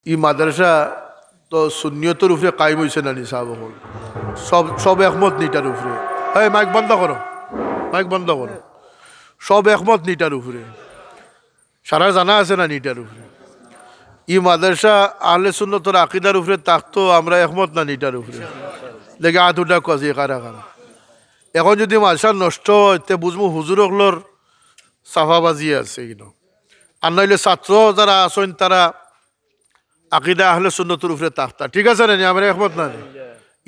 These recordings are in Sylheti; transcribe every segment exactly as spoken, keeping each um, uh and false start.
ই মাদ্রাসা তো সুন্নিয়তর উপরে কায়েম অইছে না নি সাব অকল? সব, সব একমত নি ইটার উপরে? এই মাইক বন্ধ করো, মাইক বন্ধ করো। সব একমত নি ইটার উপরে? সারার জানা আছে না নি ইটার উপরে? ই মাদ্রাসা আহলে সুন্নতর আকিদার উপরে থাকতো, আমরা একমত না নি ইটার উপরে? দেখি আত উঠা কওয়া যায় কারা কারা। এখন যদি মাদ্রাসা নষ্ট অয়, তে বুঝমু হুজুর অকলর চাপাবাজি আছে কিনো। আর নাইলে ছাত্র যারা আছইন, তারা আকিদা আহলে সুন্নতর উপরে থাকতা, ঠিক আছে না নি? আমরা একমত না নি?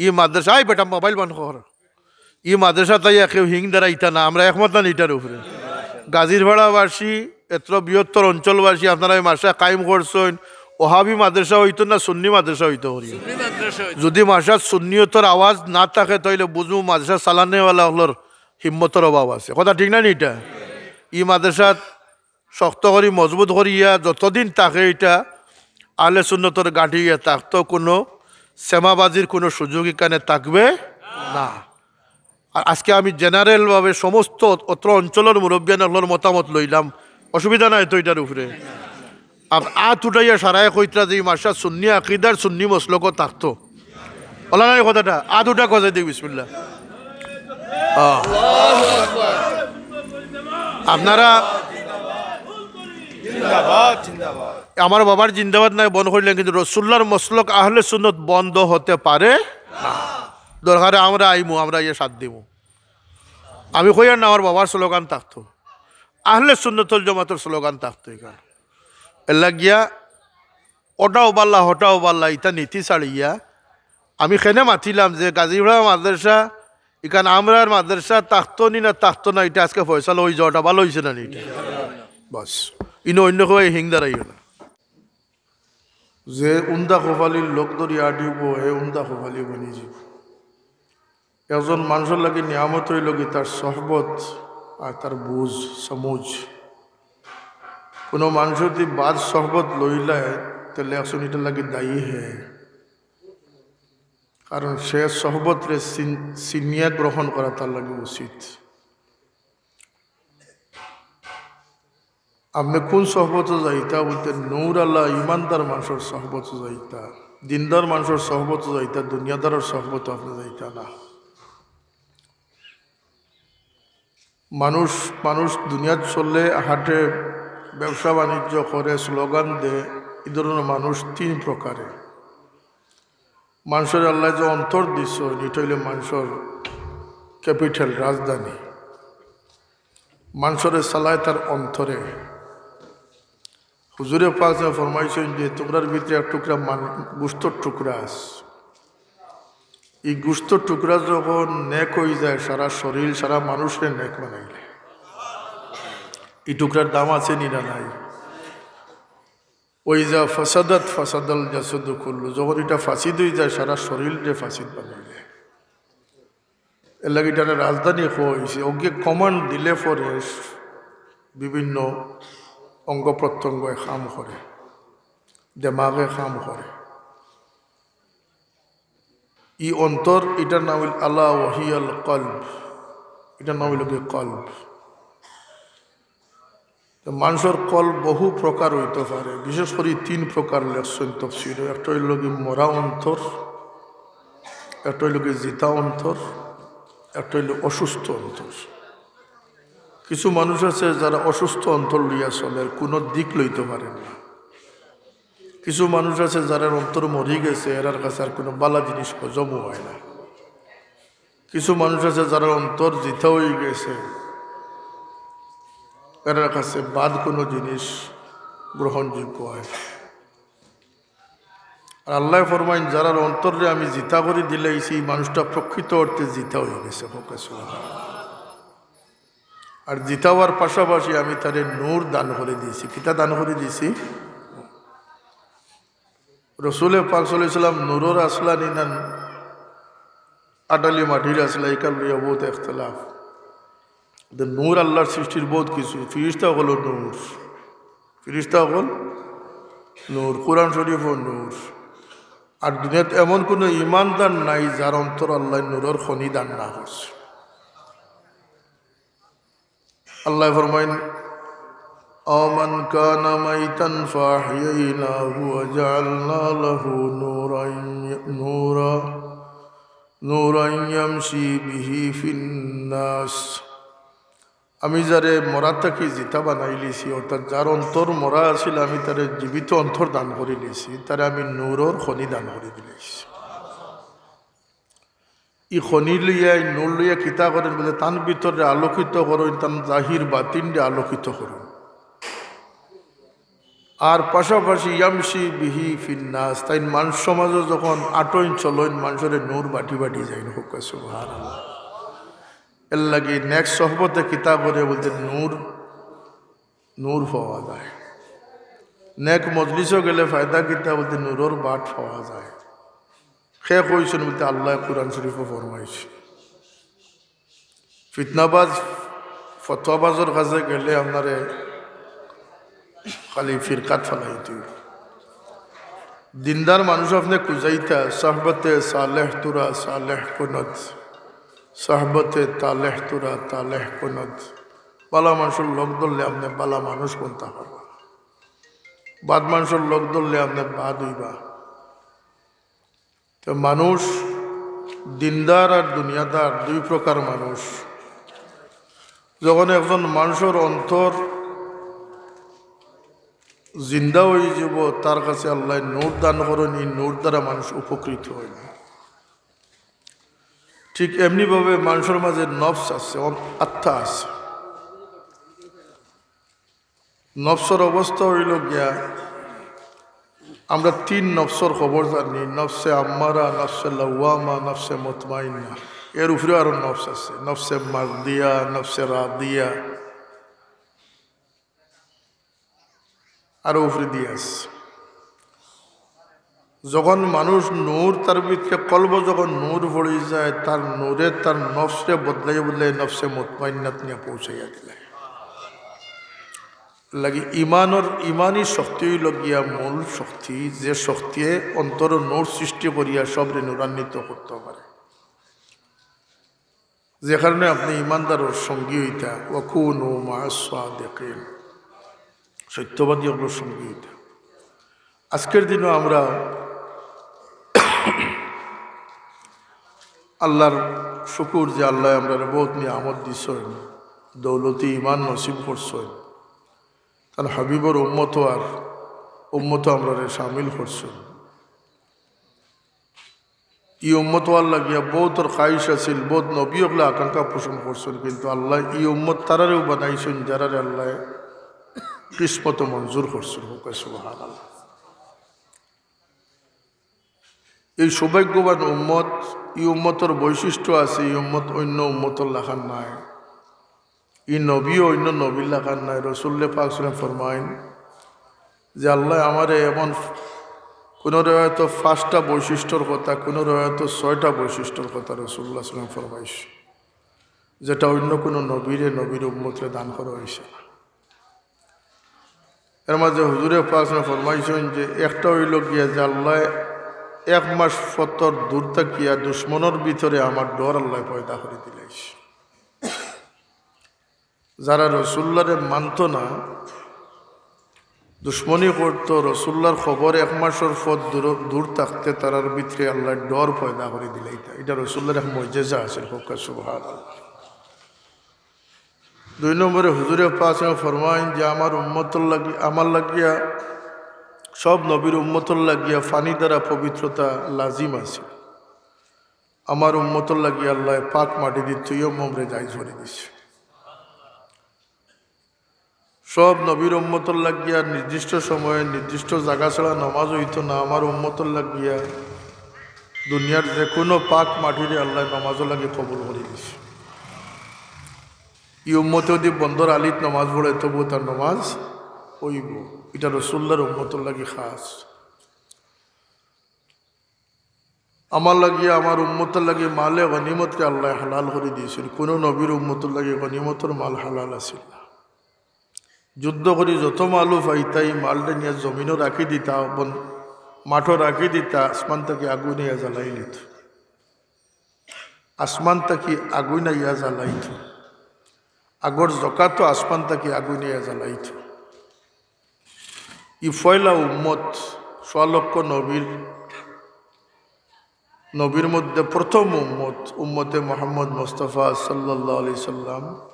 ই মাদ্রাসা, এই বেটা মোবাইল বন্ধ কর। ই মাদ্রাসা তাই কেউ হিং দাঁড়াইতা না, আমরা একমত না নি ইটার উপরে? গাজীরপাড়াবাসী, এত বৃহত্তর অঞ্চলবাসী, আপনারা এই মাদ্রাসা কায়েম করছইন, ওহাবি মাদ্রাসা অইতো না সুন্নি মাদ্রাসা অইতো করি? সুন্নি মাদ্রাসা অইতো। যদি মাদ্রাসা সুন্নিয়তর আওয়াজ না থাকে, তাইলে বুঝমু মাদ্রাসা চালানেওয়ালা অকলর হিম্মতর অভাব আছে। কথা ঠিক না নি ইটা? ই মাদ্রাসা শক্ত করি, মজবুত করিয়া যতদিন থাকে ইটা আহলে সুন্নতর গাঁটি ইয়া থাকতো, কোনো সেমাবাজির কোনো সুযোগ ইখানে থাকবে না। আর আজকে আমি জেনারেলভাবে সমস্ত অত্র অঞ্চলর মুরব্বিয়ান অকলর মতামত লইলাম, অসুবিধা নাই তো ইটার উপরে? আত উঠাইয়া সারায় কইতরা যে ই মাদ্রাসা সুন্নি আকিদার সুন্নি মসলকো থাকতো। অলা নায় কথাটা? আত উঠা কওয়া যায় দেখি, বিসমিল্লাহ। আহ। আপনারা জিন্দাবাদ, জিন্দাবাদ। আমার বাবার জিন্দাবাদ নাই বন্ধ করিলেন, কিন্তু রসুল্লাহর মসলক আহলে সুন্নত বন্ধ হতে পারে না। দরকারে আমরা আইমু, আমরা ইয়ে সাথ দিমু। আমি কইয়ার না, আমার বাবার স্লোগান থাকতো, আহলে সুন্নতল জমাতর স্লোগান থাকতো ইখান। এর লাগিয়া ওটাও বাল্লা, হটাও বাল্লা, ইতা নীতি ছাড়িয়া আমি কেনে মাতিলাম যে গাজীপাড়া মাদ্রাসা, ইখান আমরার মাদ্রাসা থাকতো নি না থাকতো না, ইটা আজকে ফয়সালা অই যাওয়াটা ভালা অইছে না নি ইটা? বাস, ইনো অন্য কেউ হিং দাঁড়াইও না। যে উন্দা কপালির লোক ধরি আটিব, হে উন্দা কপালি বনি যাব। একজন মানষর লাগি নিয়ামত অইলো গি তার সহবত আর তার বুঝ, সমুঝ। কোনো মানষর যদি বাদ সহবত লইলায়, তাইলে একজন ইটার লাগি দায়ী হে। কারণ সে সহবতরে চিন-, চিনিয়া গ্রহণ করা তার লাগি উচিত। আপনে কোন সহবতো যাইতা? বলতে, নূর আলা ইমানদার মানষর সহবতো যাইতা, দিনদার মানষর সহবতো যাইতা, দুনিয়াদারর সহবতো আপনে যাইতা না। মানুষ, মানুষ দুনিয়াত চলে, হাঁটে, ব্যবসা বাণিজ্য করে, স্লোগান দে, ই ধরনর মানুষ তিন প্রকারে। মানষরে আল্লায় যে অন্তর দিছইন, ইটা অইলে মানষর capital, রাজধানী। মানষরে চালায় তার অন্তরে। হুজুরে পাক যে ফরমাইছইন যে, "তুমরার ভিতরে এক টুকরা মান-, গুস্তর টুকরা আছে। ই গুস্তর টুকরা যখন নেক অইযায়, সারা শরীল, সারা মানুষরে নেক বানাইলে, ই টুকরার দাম আছে নি না নাই?" ওয়াইজা ফাসাদাত ফাসাদাল জাসাদু কুল্লু, যখন ইটা ফাসিদ অইযায়, সারা শরীলরে ফাসিদ বানাইলে। এর লাগি ইটারে রাজধানী কওয়া অইছে। অগে command দিলে পরে বিভিন্ন অঙ্গ প্রত্যঙ্গে কাম করে, দেমাগে কাম করে। ই অন্তর, ইটার নাম অইল আলা ওয়াহিয়াল কলব, ইটার নাম অইল গি কলব। তো মানষর কলব বহু প্রকার অইতো পারে, বিশেষ করি তিন প্রকার লেখছইন তফসিরো। একটা অইল গি মরা অন্তর, একটা অইল গি জিতা অন্তর, একটা অইল অসুস্থ অন্তর। কিছু মানুষ আছে যারা অসুস্থ অন্তর লইয়া চলের, কুনু দিক লইতো পারের না। কিছু মানুষ আছে যারার অন্তর মরি গেছে, এরার কাছে আর কুনু বালা জিনিস হজমও অয় না। কিছু মানুষ আছে যারার অন্তর জিতা অইগেছে, এরার কাছে বাদ কুনু জিনিস গ্রহণযোগ্য অয় না। আর আল্লায় ফরমাইন, যারার অন্তররে আমি জিতা করি দিলাইছি, ই মানুষটা প্রকৃত অর্থে জিতা অইগেছে। কউক্কা সুবহানাল্লাহ। আর জিতা অওয়ার পাশাপাশি আমি তারে নূর দান করি দিছি। কিতা দান করি দিছি? রসুলে পাক সাল্লাল্লাহু আলাইহি ওয়াসাল্লাম নূরর আছলা নি না আটালি মাটির আছলা, ইখান লইয়া বউত ইখতিলাফ। তো নূর আল্লার সৃষ্টির বউত কিছু, ফিরিস্তা অকলও নূর, ফিরিস্তা অকল নূর, কোরআন শরীফও নূর। আর দুনিয়াত এমন কুনু ইমানদার নাই যার অন্তর আল্লায় নূরর খনি দান না করছে। আল্লায় ফরমাইন, أو من كان ميتا فأحييناه وجعلنا له نورا نورا نورا يمشي به في الناس। আমি যারে মরা থাকি জিতা বানাইলিছি, অর্থাৎ যার অন্তর মরা আছিল, আমি তারে জীবিত অন্তর দান করিলিছি, তারে আমি নূরর খনি দান করি দিলাইছি। ই খনি লইয়া, ই নূর লইয়া কিতা করইন বুলে, তান ভিতরে আলোকিত করইন, তান জাহির বাতিনরে আলোকিত করইন। আর পাশাপাশি يمشي به في الناس, তাইন মানুষ সমাজো যখন আটইন চলইন, মানষরে নূর বাটি বাটি যাইন। কউক্কা সুবহানাল্লাহ। এরলাগি নেক সহবতে কিতা করে বুলতে নূর, নূর পাওয়া যায়। নেক মজলিসো গেলে ফায়দা কিতা বুলতে নূরর বাট পাওয়া যায়। কে কইছইন বুলতে আল্লায় কুরআন শরিফো ফরমাইছইন। ফিতনাবাজ, ফতোয়াবাজর কাছে গেলে আপনারে খালি ফিরকাত ফালাই দিবা। দিনদার মানুষ আপনে খুজাইতা, সহবতে সালেহ তুরা সালেহ কুনত, সহবতে তালেহ তুরা তালেহ কুনত। বালা মানষর লগ ধরলে আপনে বালা মানুষ বনতা পারবা, বাদ মানষর লগ ধরলে আপনে বাদ অইবা। তো মানুষ দিনদার আর দুনিয়াদার দুই প্রকার মানুষ। যখন একজন মানষর অন্তর জিন্দা অইযিবো, তার কাছে আল্লায় নূর দান করইন, ই নূর দ্বারা মানুষ উপকৃত অইন। ঠিক এমনিভাবে মানষর মাঝে নফস আছে, অন-, আত্মা আছে। নফসর অবস্থা অইলো গিয়া, আমরা তিন নফসর খবর জানি, নফসে আম্মারা, নফসে লাওয়ামা, নফসে মুতমাইন্না। এর উপরে আরো নফস আছে, নফসে মারদিয়া, নফসে রাদিয়া, আরো উপরে দিয়া আছে। যখন মানুষ নূর, তার ভিতরে কলবো যখন নূর পড়ি যায়, তার নূরে তার নফসরে বদলাই বদলাই নফসে মুতমাইন্নাত নিয়া পৌঁছাইয়া দিলায়। লাগি ইমানর, ইমানি শক্তি অইলো গিয়া মূল শক্তি, যে শক্তিয়ে অন্তরো নূর সৃষ্টি করিয়া সবরে নূরান্বিত করতে পারে। যে কারণে আপনে ইমানদারর সঙ্গী অইতা, ওয়াকুনু মা'আস সাদিকিন, সত্যবাদী অকলর সঙ্গী অইতা। আজকের দিনও আমরা আল্লাহর শুকুর যে আল্লায় আমরারে বউত নিয়ামত দিছইন, দৌলতি ইমান নসিব করছইন, তান হাবিবর উম্মত আর উম্মত আমরারে শামিল করছইন। ই উম্মত অওয়ার লাগিয়া বউতর খাহিশ আছিল, বউত নবী অকলে আকাঙ্ক্ষা পোষণ করছইন, কিন্তু আল্লায় ই উম্মত তারারেও বানাইছইন, যারারে আল্লায় কিসমতো মঞ্জুর করছইন। কউক্কা সুবহানাল্লাহ। এই সৌভাগ্যবান উম্মত, ই উম্মতর বৈশিষ্ট্য আছে, ই উম্মত অইন্য উম্মতর লাখান নায়। ই নবীও অইন্য নবীর লাখান নায়। রসুলে পাক সাল্লাল্লাহু আলাইহি ওয়াসাল্লাম ফরমাইন যে, আল্লায় আমারে এমন, কুনু রেওয়ায়তো পাঁচটা বৈশিষ্ট্যর কথা, কুনু রেওয়ায়তো ছয়টা বৈশিষ্ট্যর কথা রসুলুল্লাহ সাল্লাল্লাহু আলাইহি ওয়াসাল্লাম ফরমাইছইন, যেটা অইন্য কুনু নবীরে, নবীর উম্মতরে দান করা অইছে না। এর মাঝে হুজুরে পাক সাল্লাল্লাহু আলাইহি ওয়াসাল্লাম ফরমাইছইন যে, একটা অইলো গিয়া যে আল্লায় এক মাস ফতর দূর থাকিয়া দুশমনর ভিতরে আমার ডর আল্লায় পয়দা করি দিলাইছইন। যারা রসুলুল্লাহরে মানতো না, দুশমনি করতো, রসুলুল্লাহর খবর এক মাসর ফত দূর, দূর থাকতে তারার ভিতরে আল্লায় ডর পয়দা করি দিলাইতা। ইটা রসুলুল্লাহর এক মুজেজা আছিল। কউক্কা সুবহানাল্লাহ। দুই নম্বরে হুজুরে পাক সাল্লাল্লাহু আলাইহি ওয়াসাল্লাম ফরমাইন যে, আমার উম্মতর লাগি, আমার লাগিয়া, সব নবীর উম্মতর লাগিয়া পানি দ্বারা পবিত্রতা লাজিম আছে। আমার উম্মতর লাগি আল্লায় পাক মাটি দি তৈয়ম্মুমরে জায়েজ করি দিছে। সব নবীর উম্মতর লাগিয়া নির্দিষ্ট সময়ে নির্দিষ্ট জাগা ছাড়া নমাজ অইতো না। আমার উম্মতর লাগিয়া দুনিয়ার যেকুনু পাক মাটিরে আল্লায় নমাজর লাগি কবুল করি দিছে। ই উম্মতে যুদি বন্দর আলিত নমাজ পড়ে, তবু তার নমাজ অইবো। ইটা রসুলুল্লাহর উম্মতর লাগি খাস। আমার লাগিয়া, আমার উম্মতর লাগি মালে গনিমতরে আল্লায় হালাল করি দিছইন। কুনু নবীর উম্মতর লাগি গনিমতর মাল হালাল আছিল না। যুদ্ধ করি যত মালউ পাইতা, ই মালরে নিয়া জমিনো রাখি দিতা, বন-, মাঠো রাখি দিতা, আসমান থাকি আগুন আইয়া জ্বালাইলিতো। আসমান থাকি আগুন আইয়া জ্বালাইতো। আগর জকাতো আসমান থাকি আগুন আইয়া জ্বালাইতো। ই পয়লা উম্মত, সোয়া লক্ষ নবীর, নবীর মধ্যে প্রথম উম্মত, উম্মতে মোহাম্মদ মোস্তফা সাল্লাল্লাহু আলাইহি সাল্লাম,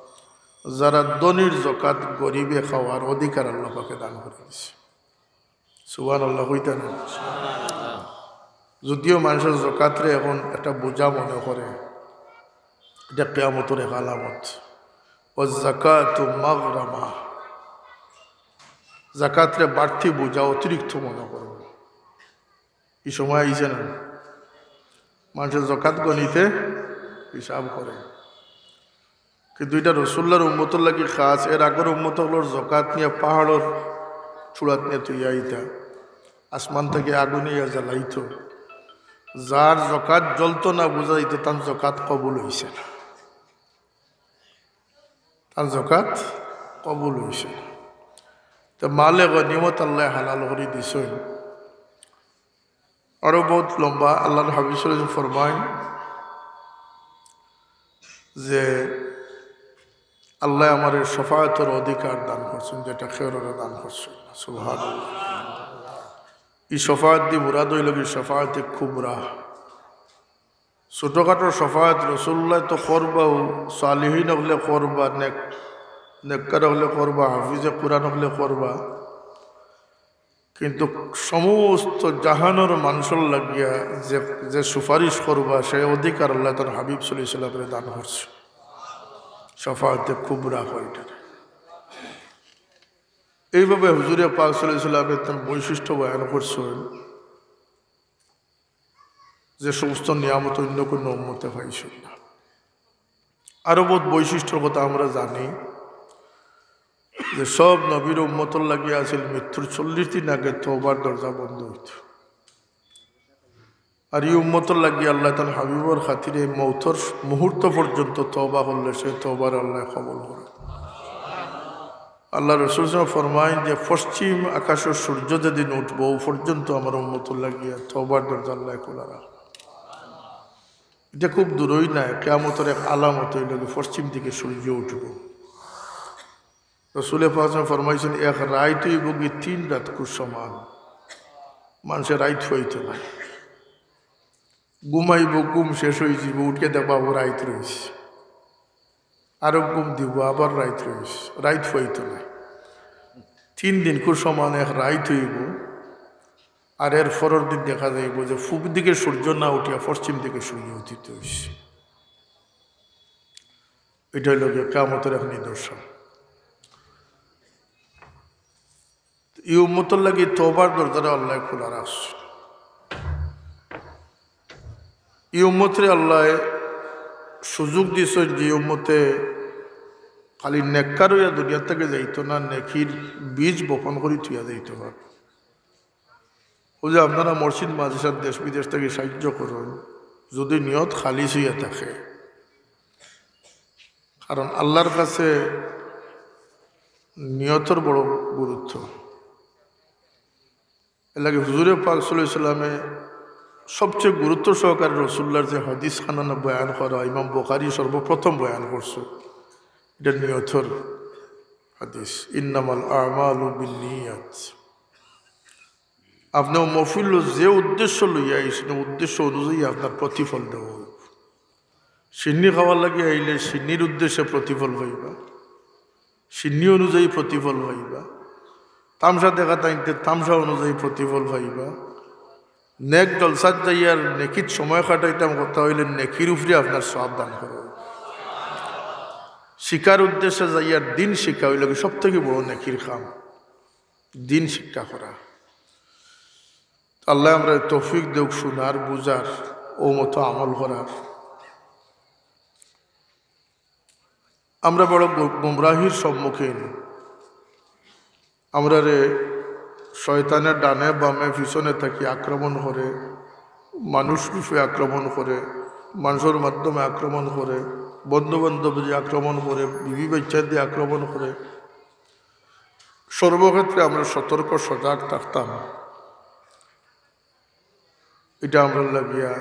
যারা ধনীর জকাত গরিবে খাওয়ার অধিকার আল্লাহ পাকে দান করি দিছে। সুবহানাল্লাহ কইতা না? যদিও মানষর জকাতরে এখন একটা বোঝা মনে করে, ইটা কিয়ামতর এক আলামত। ওয়াজ-জাকাতু মাগরামা, জকাতরে বাড়তি বোঝা, অতিরিক্ত মনে করবো। ই সময় আইছে না, মানষর জকাত গনিতে হিসাব করে। কিন্তু ইটা রসুল্লার উম্মতর লাগি খাস, এর আগর উম্মত অকলর জকাত নিয়া পাহাড়র চূড়াত নিয়া থইয়া আইতা, আসমান থাকি আগুন নিয়া জ্বালাইতো। যার জকাত জ্বলতো না, বুঝা যাইতো তান জকাত কবুল অইছে না, তান জকাত কবুল অইছে না। তো মালে গনিমত আল্লায় হালাল করি দিছইন। আরো বহুত লম্বা। আল্লাহর হাবিব সাল্লাল্লাহু আলাইহি ওয়াসাল্লাম ফরমাইন যে আল্লায় আমারে শফাআতর অধিকার দান করছইন, যেটা কেউরে দান করছইন না। সুবহানাল্লাহ। ই শফাআত দি মুরাদ অইলো গি শফাআতে কুবরা। ছোটখাটো শফাআত রসুল্লায় তো করবা, সালিহিন অকলে করবা, নেক-, নেককার অকলে করবা, হাফিজে কোরআন অকলে করবা, কিন্তু সমস্ত জাহানর মানষর লাগিয়া যে, যে সুপারিশ করবা, সে অধিকার আল্লায় তান হাবিব সাল্লাল্লাহু আলাইহি ওয়াসাল্লামরে দান করছইন। শফাআতে কুবরা কয় ইটারে। এইভাবে হুজুরে পাক সাল্লাল্লাহু আলাইহি ওয়াসাল্লামে তান বৈশিষ্ট্য বয়ান করছইন, যে সমস্ত নিয়ামত অন্য কোনো উম্মতে পাইছইন না। আরো বহুত বৈশিষ্ট্যর কথা আমরা জানি যে সব নবীর উম্মতর লাগিয়া আছিল মৃত্যুর চল্লিশ দিন আগে তওবার দরজা বন্ধ অইতো। আর ই উম্মতর লাগিয়া আল্লায় তান হাবিবর খাতিরে মৌতর মুহূর্ত পর্যন্ত তওবা করলে সে তওবার আল্লায় কবুল করে। আল্লাহ রসুল সাল্লাল্লাহু আলাইহি ওয়াসাল্লাম ফরমাইন যে পশ্চিম আকাশর সূর্য যেদিন উঠবো, ও পর্যন্ত আমার উম্মতর লাগিয়া তওবার দরজা আল্লায় খোলা রাখবা। ইটা খুব দূরই নায়, কিয়ামতর এক আলামত অইলো গি পশ্চিম দিকে সূর্য উঠবো। রসুলে পাক সাল্লাল্লাহু আলাইহি ওয়াসাল্লাম ফরমাইছইন, এক রাইত অইবো গি তিন রাইতকুর সমান। মানষে রাইত পাইতো নায়, ঘুমাইবো, ঘুম শেষ অইযিবো, উঠিয়া দেখবা আবার রাইত রইছে। আরো ঘুম দিবো, আবার রাইত রইছে, রাইত পাইতো নায়। তিন দিনকুর সমান এক রাইত অইবো, আর এর পরর দিন দেখা যাইবো যে পূব দিকে সূর্য না উঠিয়া পশ্চিম দিকে সূর্য উদিত অইছে। ইটা অইলো গিয়া কিয়ামতর এক নিদর্শন। ই উম্মতর লাগি তওবার দরজারে আল্লায় খোলা রাখছইন। ই উম্মতরে আল্লায় সুযোগ দিছইন যে ই উম্মতে খালি নেককার অইয়া দুনিয়া থাকি যাইতো না, নেকির বীজ বপন করি থইয়া যাইতো পারে। অউ যে আপনারা মসজিদ মাদ্রাসার দেশ বিদেশ থাকি সাহায্য করইন, যুদি নিয়ত খালিস অইয়া থাকে, কারণ আল্লাহর কাছে নিয়তর বড় গুরুত্ব। এর লাগি হুজুরে পাক সাল্লাল্লাহু আলাইহি ওয়াসাল্লামে সবচেয়ে গুরুত্ব সহকারে রসুল্লাহর যে হাদিস খানানা বয়ান করা, ইমাম বুখারী সর্বপ্রথম বয়ান করছে, ইটা নিয়তর হাদিস, "ইন্নামাল আমালু বিন্নিয়াত।" আপনে অউ মহফিলো যে উদ্দেশ্য লইয়া আইছইন, উদ্দেশ্য অনুযায়ী আপনার প্রতিফল দেওয়া অইবো। শিন্নি খাওয়ার লাগি আইলে শিন্নির উদ্দেশ্যে প্রতিফল পাইবা, শিন্নি অনুযায়ী প্রতিফল পাইবা। তামশা দেখাত আইনতে তামশা অনুযায়ী প্রতিফল পাইবা। নেক জলসাত যাইয়ার নেকিত সময় কাটাইতাম, কথা অইলে নেকির উপরে আপনার সওয়াব দান করবো। শিখার উদ্দেশ্যে যাইয়ার দিন শিখা অইলো গি সব থাকি বড় নেকির কাম, দিন শিক্ষা করা। আল্লায় আমরারে তৌফিক দেউক শুনার, বুঝার, অউ মতো আমল করার। আমরা বড় গু-, গুমরাহির সম্মুখীন। আমরারে শয়তানে ডানে বামে পিছনে থাকি আক্রমণ করে, মানুষ রূপে আক্রমণ করে, মানষর মাধ্যমে আক্রমণ করে, বন্ধু বান্ধব দিয়া আক্রমণ করে, বিবি বাইচ্চা দিয়া আক্রমণ করে। সর্বক্ষেত্রে আমরা সতর্ক সজাগ থাকতাম, ইটা আমরার লাগিয়া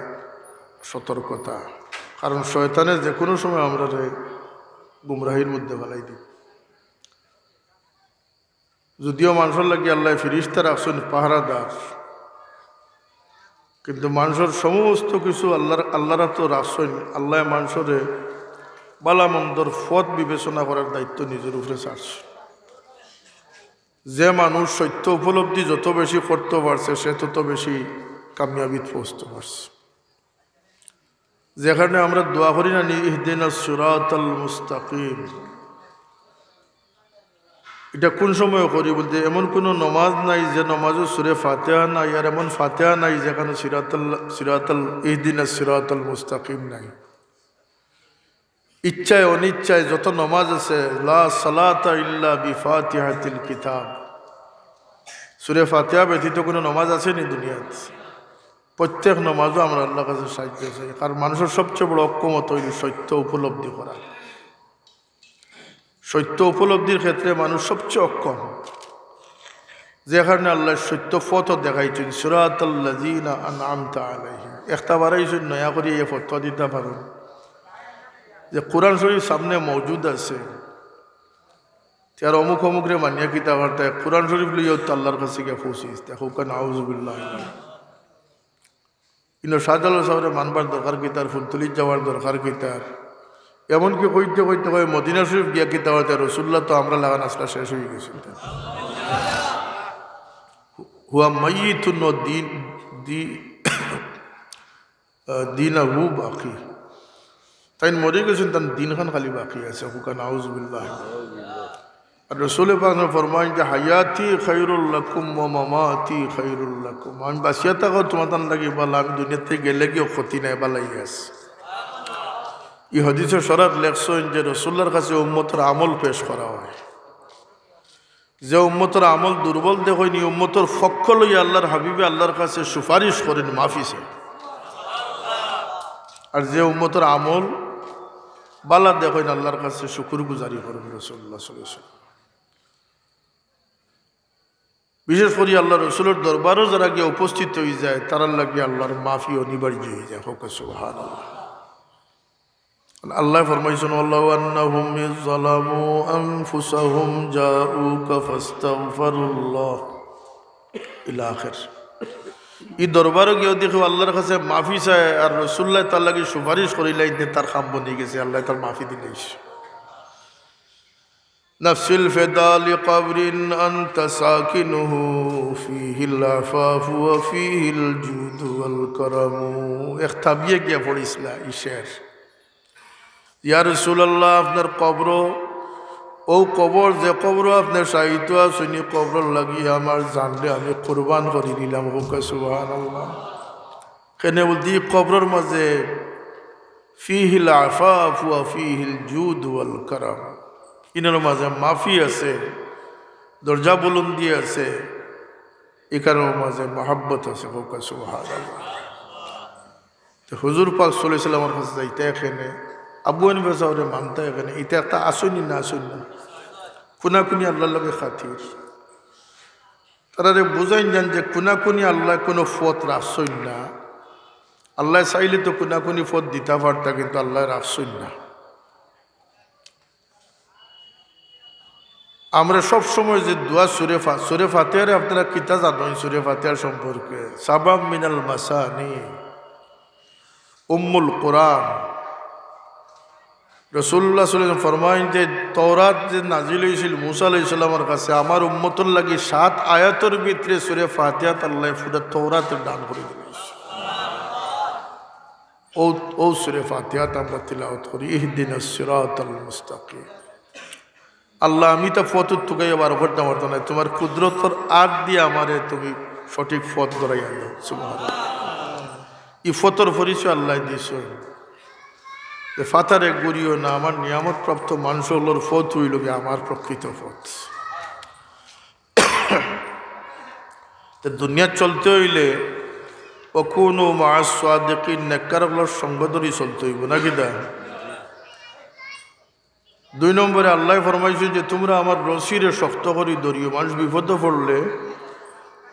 সতর্কতা। কারণ শয়তানে যেকুনু সময় আমরারে গুমরাহির মধ্যে ফালাই দিবো। যদিও মানষর লাগি আল্লায় ফিরিস্তা রাখছইন পাহারাদার, কিন্তু মানষর সমস্ত কিছু আল্লার, আল্লার আতো রাখছইন। আল্লায় মানষরে বালা মন্দর পথ বিবেচনা করার দায়িত্ব নিজর উপরে ছাড়ছইন। যে মানুষ সত্য উপলব্ধি যত বেশি করতো পারছে, সে তত বেশি কামিয়াবিত পৌঁছতো পারছে। যে কারণে আমরা দোয়া করি না নি, "ইহদিনাস সিরাতাল মুস্তাকিম।" ইটা কুন সময় করি বলতে, এমন কুনু নমাজ নাই যে নমাজো সুরে ফাতিহা নাই, আর এমন ফাতিহা নাই যেখানো সিরাতাল, সিরাতাল, ইহদিনাস সিরাতাল মুস্তাকিম নাই। ইচ্ছায় অনিচ্ছায় যত নমাজ আছে, লা সালাতা ইল্লা বিফাতিহাতিল কিতাব। সুরে ফাতিহা ব্যতীত কুনু নমাজ আছে নি দুনিয়াত? প্রত্যেক নমাজো আমরা আল্লার কাছে সাহায্য চাই, কারণ মানষর সবচেয়ে বড় অক্ষমতা অইল সত্য উপলব্ধি করা। সত্য উপলব্ধির ক্ষেত্রে মানুষ সবচেয়ে অক্ষম, যে কারণে আল্লায় সত্য পথ দেখাইছইন, সিরাতাল্লাযিনা আনআমতা আলাইহিম। একটা বাড়াইছইন, নয়া করি এই ফতোয়া দিতা পারইন যে কোরআন শরীফ সামনে মওজুদ আছে, তে আর অমুক অমুকরে মানিয়া কিতা করতায়, কোরআন শরীফ লইয়াউ তো আল্লার কাছে গিয়া পৌঁছিস। দেখো কেন, আউযুবিল্লাহ। ইনো শাহজালাল সাবরে মানবার দরকার কিতার, ফুলতলিত যাওয়ার দরকার কিতার? এমনকি কইতে কইতে কয়, মদিনা শরীফ গিয়া কিতা করতায়, রসুল্লাহ তো আমরা লাখান আছলা শেষ অইগেছইন। হুয়া মাইয়িতুন ওয়া দিন, দি-, আহ, দিনাহু বাকি। তাইন মরিগেছইন, তান দিনখান খালি বাকি আছে। হুকা নাউজুবিল্লাহ। আর রসুলে পাক ফরমাইন যে, "হায়াতি খায়রুল লাকুম ওয়া মামাতি খায়রুল লাকুম।" আমি বাঁচিয়া থাকো তুমাতান লাগি বালা, আমি দুনিয়াতে গেলেগিও ক্ষতি নাই, বালাই আছে। ই হাদিসো শরাত লেখছইন যে রসুল্লার কাছে উম্মতর আমল পেশ করা অয়। যে উম্মতর আমল দুর্বল দেখইন, ই উম্মতর পক্ষ লইয়া আল্লার হাবিবে আল্লার কাছে সুপারিশ করইন, মাফি চাইন। আর যে উম্মতর আমল বালা দেখইন, আল্লার কাছে শুকুর গুজারি করইন। রসুল্লাহ সাল্লাল্লাহু আলাইহি ওয়াসাল্লাম। বিশেষ করি আল্লার রসুলর দরবারো যারা গিয়া উপস্থিত অইযায়, তারার লাগি আল্লার মাফি অনিবার্য অইযায়। কউক্কা সুবহানাল্লাহ। আল্লায় ফরমাইছইন, "ওয়ালাউ আন্নাহুম ইয যালামু আনফুসাহুম জাউকা ফাস্তাগফারুল্লাহ।" ইলা আখির। ই দরবারো গিয়াও দেখো আল্লার কাছে মাফি চায়, আর রসুল্লায় তার লাগি সুপারিশ করিলাইন, তে তার কাম বনি গেছে, আল্লায় তার মাফি দিলাইছে। نفس الفداء لقبر أنت ساكنه فيه العفاف وفيه الجود والكرم। এক তাবিয়ে গিয়া পড়ছিলা ই শের, "ইয়া রাসূলুল্লাহ, আপনার কবর, অউ কবর, যে কবরো আপনে শায়িত আছইন, ই কবরর লাগি আমার জানরে আমি কুরবান করি দিলাম।" কউক্কা সুবহানাল্লাহ। কেনে বলতে, ই কবরর মাঝে فيه العفاف وفيه الجود والكرم। ইনর মাঝে মাফি আছে, দরজা বুলন্দি আছে, ইকানর মাঝে মহব্বত আছে। কউক্কা সুবহানাল্লাহ। তে হুজুর পাক সাল্লাল্লাহু আলাইহি ওয়াসাল্লামর কাছে যাইতা কেনে, আবু হানিফা সাবরে মানতা কেনে, ইতা একটা আছইন নি না, আছইন না? কুনাকুনি আল্লার লগে খাতির। তারারে বুঝাইন যান যে কুনাকুনি আল্লায় কুনু পথ রাখছইন না। আল্লায় চাইলে তো কুনাকুনি পথ দিতা পারতা, কিন্তু আল্লায় রাখছইন না। আমরা সব সময় যে দোয়া সুরে ফা-, সুরে ফাতিহারে আপনারা কিতা জানইন সুরে ফাতিহার সম্পর্কে? সাবাব মিনাল মাসানি, উম্মুল কোরআন। রাসূলুল্লাহ সাল্লাল্লাহু আলাইহি ওয়াসাল্লাম ফরমাইন যে, "তওরাত যে নাজিল অইছিল মুসা আলাইহিস সালামর কাছে, আমার উম্মতর লাগি সাত আয়াতর ভিতরে সুরে ফাতিহাত আল্লায় পুরা তওরাতরে দান করি দিলাইছে।" অউ, অউ সুরে ফাতিহাত আমরা তিলাওয়াত করি, "ইহদিনাস সিরাতাল মুস্তাকিম।" আল্লাহ, আমি তো পথ তুকাইয়া বার করতাম পারতাম না, তুমার কুদরতর আত দিয়া আমারে তুমি সঠিক পথ ধরাইয়া দেও। সুবহানাল্লাহ। ই পথর পরিচয় আল্লায় দিছইন যে, "ফাতারে ঘুরিও না, আমার নিয়ামতপ্রাপ্ত মানষর পথ অইলো গি আমার প্রকৃত পথ।" তে দুনিয়াত চলতে অইলে ওয়াকুনু মা'আস সাদিকিন, নেককার অকলর সঙ্গ ধরি চলতে অইবো, নাকি দা? দুই নম্বরে আল্লায় ফরমাইছইন যে, "তুমরা আমার রশিরে শক্ত করি ধরিও।" মানুষ বিপদো পড়লে,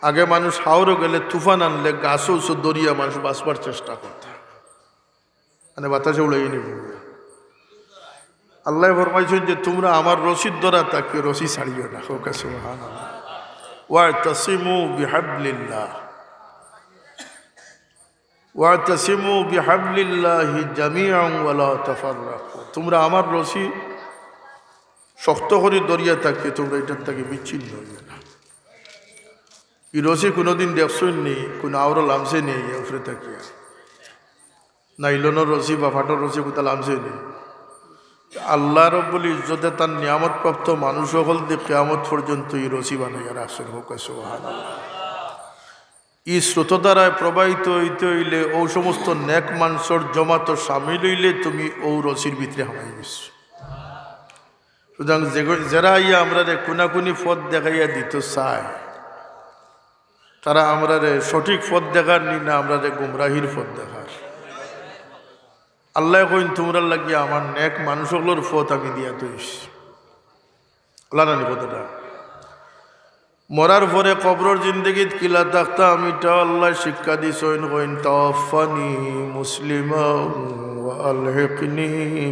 আগে মানুষ হাওরো গেলে, তুফান আনলে, গাছো উচো ধরিয়া মানুষ বাঁচবার চেষ্টা করতা, মানে বাতাসে উড়াইয়া নিবো। আল্লায় ফরমাইছইন যে, "তুমরা আমার রশির ধরা থাকিও, রশি ছাড়িও না।" কউক্কা সুবহানাল্লাহ। "ওয়াতাসিমু বিহাবলিল্লাহ, ওয়াতাসিমু বিহাবলিল্লাহি জামিআন ওয়ালা তাফাররাকু।" তুমরা আমার রশি শক্ত করি ধরিয়া থাকিও, তুমরা ইটার থাকি বিচ্ছিন্ন অইও না। ই রশি কুনুদিন দেখছইন নি? কুনু আওরো লামছে নি ইয়া উপরে থাকিয়া? নাইলনর রশি বা ফাটর রশি কুনটা লামছে নি? আল্লাহ রব্বুল ইজ্জতে তান নিয়ামতপ্রাপ্ত মানুষ অকলদি কিয়ামত পর্যন্ত ই রশি বানাইয়া রাখছইন। কউক্কা সুবহানাল্লাহ। ই স্রোতধারায় প্রবাহিত অইতে অইলে অউ সমস্ত নেক মানষর জমাতো শামিল অইলে তুমি অউ রশির ভিতরে হামাই গেছো। সুতরাং যে-, যেরা আইয়া আমরারে কুনাকুনি পথ দেখাইয়া দিতো চায়, তারা আমরারে সঠিক পথ দেখার নি না, আমরারে গুমরাহির পথ দেখার। আল্লায় কইন, "তুমরার লাগি আমার নেক মানুষ অকলর পথ আমি দিয়া থইছি।" আল্লাহ নানি কথাটা। মরার পরে কবরর জিন্দেগিত কিলা থাকতাম, ইটাও আল্লায় শিক্ষা দিছইন, কইন, "তাওয়াফফানি মুসলিমান ওয়া আলহিকনি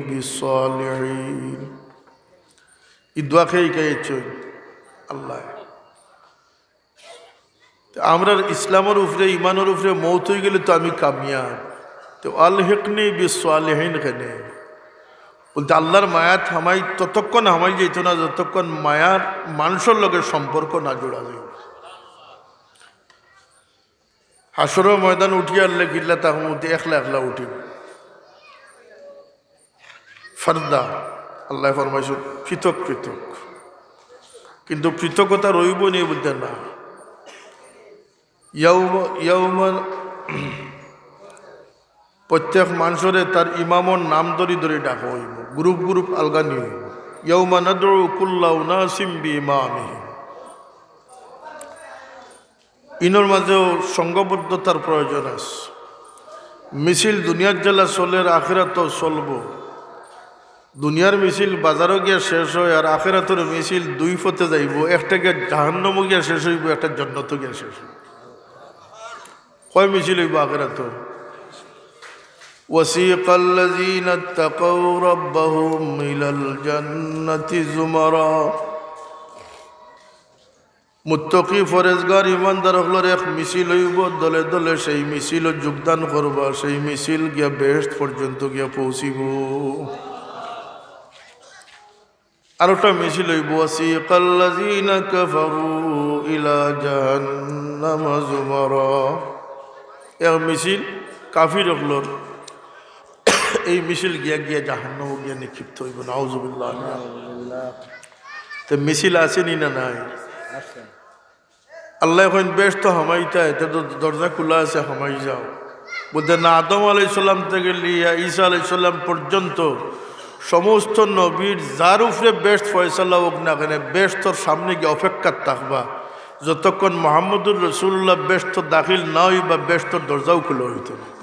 বিসসালিহিন।" ই দোয়া কে শিখাইছইন? আল্লায়। তে আমরার ইসলামর উপরে, ইমানর উপরে মউত অইগেলে তো আমি কামিয়াব। তে আলহিকনি বিসসালিহিন কেনে? বলতে আল্লাহর মায়াত হামাই, ততক্ষণ হামাই যাইতো না যতক্ষণ মায়ার মানষর লগে সম্পর্ক না জোড়া যাইবো। হাশরর ময়দান উঠিয়া আল্লাহ কিল্লা তাহমুদ একলা একলা উঠিব। ফারদা, আল্লায় ফরমাইছইন পৃথক পৃথক। কিন্তু পৃথকতা রইবো নি বলতে না। ইয়াউমা, ইয়াউমা, প্রত্যেক মানষরে তার ইমামর নাম ধরি ধরি ডাকা অইবো, group group আলগা নি অইবো। ইয়াউমা নাদউ কুল্লা উনাসিম বিইমামিহিম। ইনোর মাঝেও সংঘবদ্ধতার প্রয়োজন আছে। মিছিল দুনিয়ার যেলা চলের, আখেরাতও চলবো। দুনিয়ার মিছিল বাজারো গিয়া শেষ অয়, আর আখেরাতর মিছিল দুই পথে যাইবো, একটা গিয়া জাহান্নামো গিয়া শেষ অইবো, একটা জন্নতো গিয়া শেষ অইবো। কয় মিছিল অইবো আখেরাতর? وسيق الذين اتقوا ربهم إلى الجنة زمرا। মুত্তাকি, পরেজগার, ইমানদার অকলর এক মিছিল অইবো, দলে দলে সেই মিছিলো যোগদান করবা, সেই মিছিল গিয়া বেহেশত পর্যন্ত গিয়া পৌঁছিবো। আরোটা মিছিল অইবো, وسيق الذين كفروا إلى جهنم زمرا। এক মিছিল কাফির অকলর, এই মিছিল গিয়া গিয়া জাহান্নামো গিয়া নিক্ষিপ্ত অইবো। নাউজুবিল্লাহ। তে মিছিল আছে নি না নাই? আল্লায় কইন, "বেহেশতো হামাইতায়, তে তো দরজা খুলা আছে, হামাই যাও।" বলতে না, আদম আলাইহিস সালাম থেকে লিয়া ঈসা আলাইহিস সালাম পর্যন্ত সমস্ত নবীর যার উপরে বেহেশত ফয়সালা অউক না কেনে, বেহেশতর সামনে গিয়া অপেক্ষাত থাকবা, যতক্ষণ মুহাম্মদুর রাসূলুল্লাহ বেহেশতো দাখিল না অইবা, বেহেশতর দরজাও খুলা অইতো না।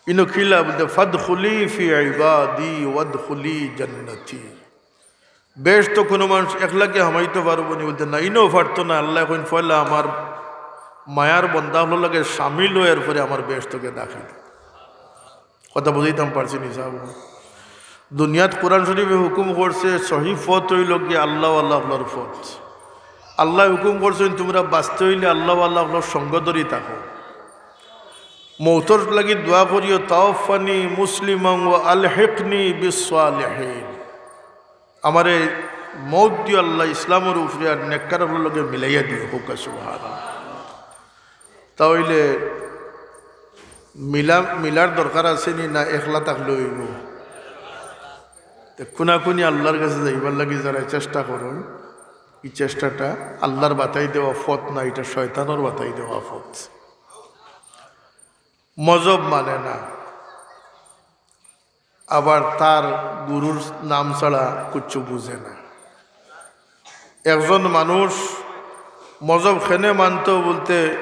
ইনো কিলা বলতে, "ফাদখুলি ফি ইবাদি ওয়াদখুলি জান্নাতি।" বেহেশতো কুনু মানুষ একলাকে হামাইতো পারবো নি? বলতে না, ইনো পারতো না। আল্লায় কইন, "পয়লা আমার মায়ার বন্দা অকলর লগে শামিল অও, এরপরে আমার বেহেশতো গিয়া দাখিল।" কথা বুঝাইতাম পারছি নি সাব? দুনিয়াত কোরআন শরীফে হুকুম করছে, সহি পথ অইলো গিয়া আল্লাহওয়ালা অকলর পথ। আল্লায় হুকুম করছইন, "তুমরা বাঁচতে অইলে আল্লাহওয়ালা অকলর সঙ্গ ধরি থাকো।" মউতর লাগি দোয়া করিও, "তাওয়াফফানি মুসলিমান ওয়া আলহিকনি বিসসালিহিন।" আমারে মউত দিও আল্লাহ ইসলামর উপরে, আর নেককার অকলর লগে মিলাইয়া দিও। কউক্কা সুবহানাল্লাহ। তা অইলে মিলা-, মিলার দরকার আছে নি না একলা থাকলে অইবো? তে কুনাকুনি আল্লাহর কাছে যাইবার লাগি যারা চেষ্টা করইন, ই চেষ্টাটা আল্লাহর বাতাই দেওয়া পথ না, ইটা শয়তানর বাতাই দেওয়া পথ। মজহব মানে না, আবার তার গুরুর নাম ছাড়া কিচ্ছু বুঝে না। একজন মানুষ মজহব কেনে মানতো বলতে,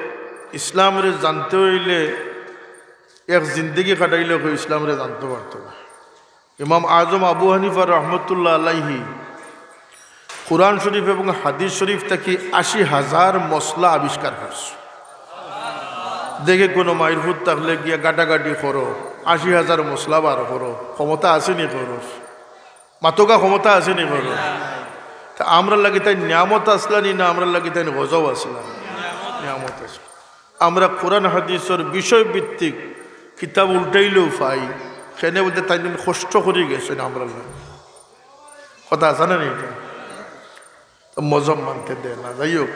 ইসলামরে জানতে অইলে এক জিন্দেগি কাটাইলে কেউ ইসলামরে জানতো পারতো না। ইমাম আজম আবু হানিফা রহমতুল্লাহ আলাইহি কোরআন শরীফ এবং হাদিস শরীফ থাকি আশি হাজার মসলা আবিষ্কার করছে। দেখে কুনু মাইরপুত থাকলে গিয়া গাটাগাটি করো, আশি হাজার মশলা বার করো, ক্ষমতা আছে নি করো? মাতোগা, ক্ষমতা আছে নি করো? তে আমরার লাগি তাইন নিয়ামত আছলা নি, না আমরার লাগি তাইন গজব আছলা? নিয়ামত আছলা। আমরা কোরআন হাদিসর বিষয়ভিত্তিক কিতাব উল্টাইলেও পাই, কেনে বুলতে তাইন কষ্ট করি গেছইন আমরার লাগি। কথা আছে না নি ইটা? তো মজব মানতে দেয় না। যাই হোক,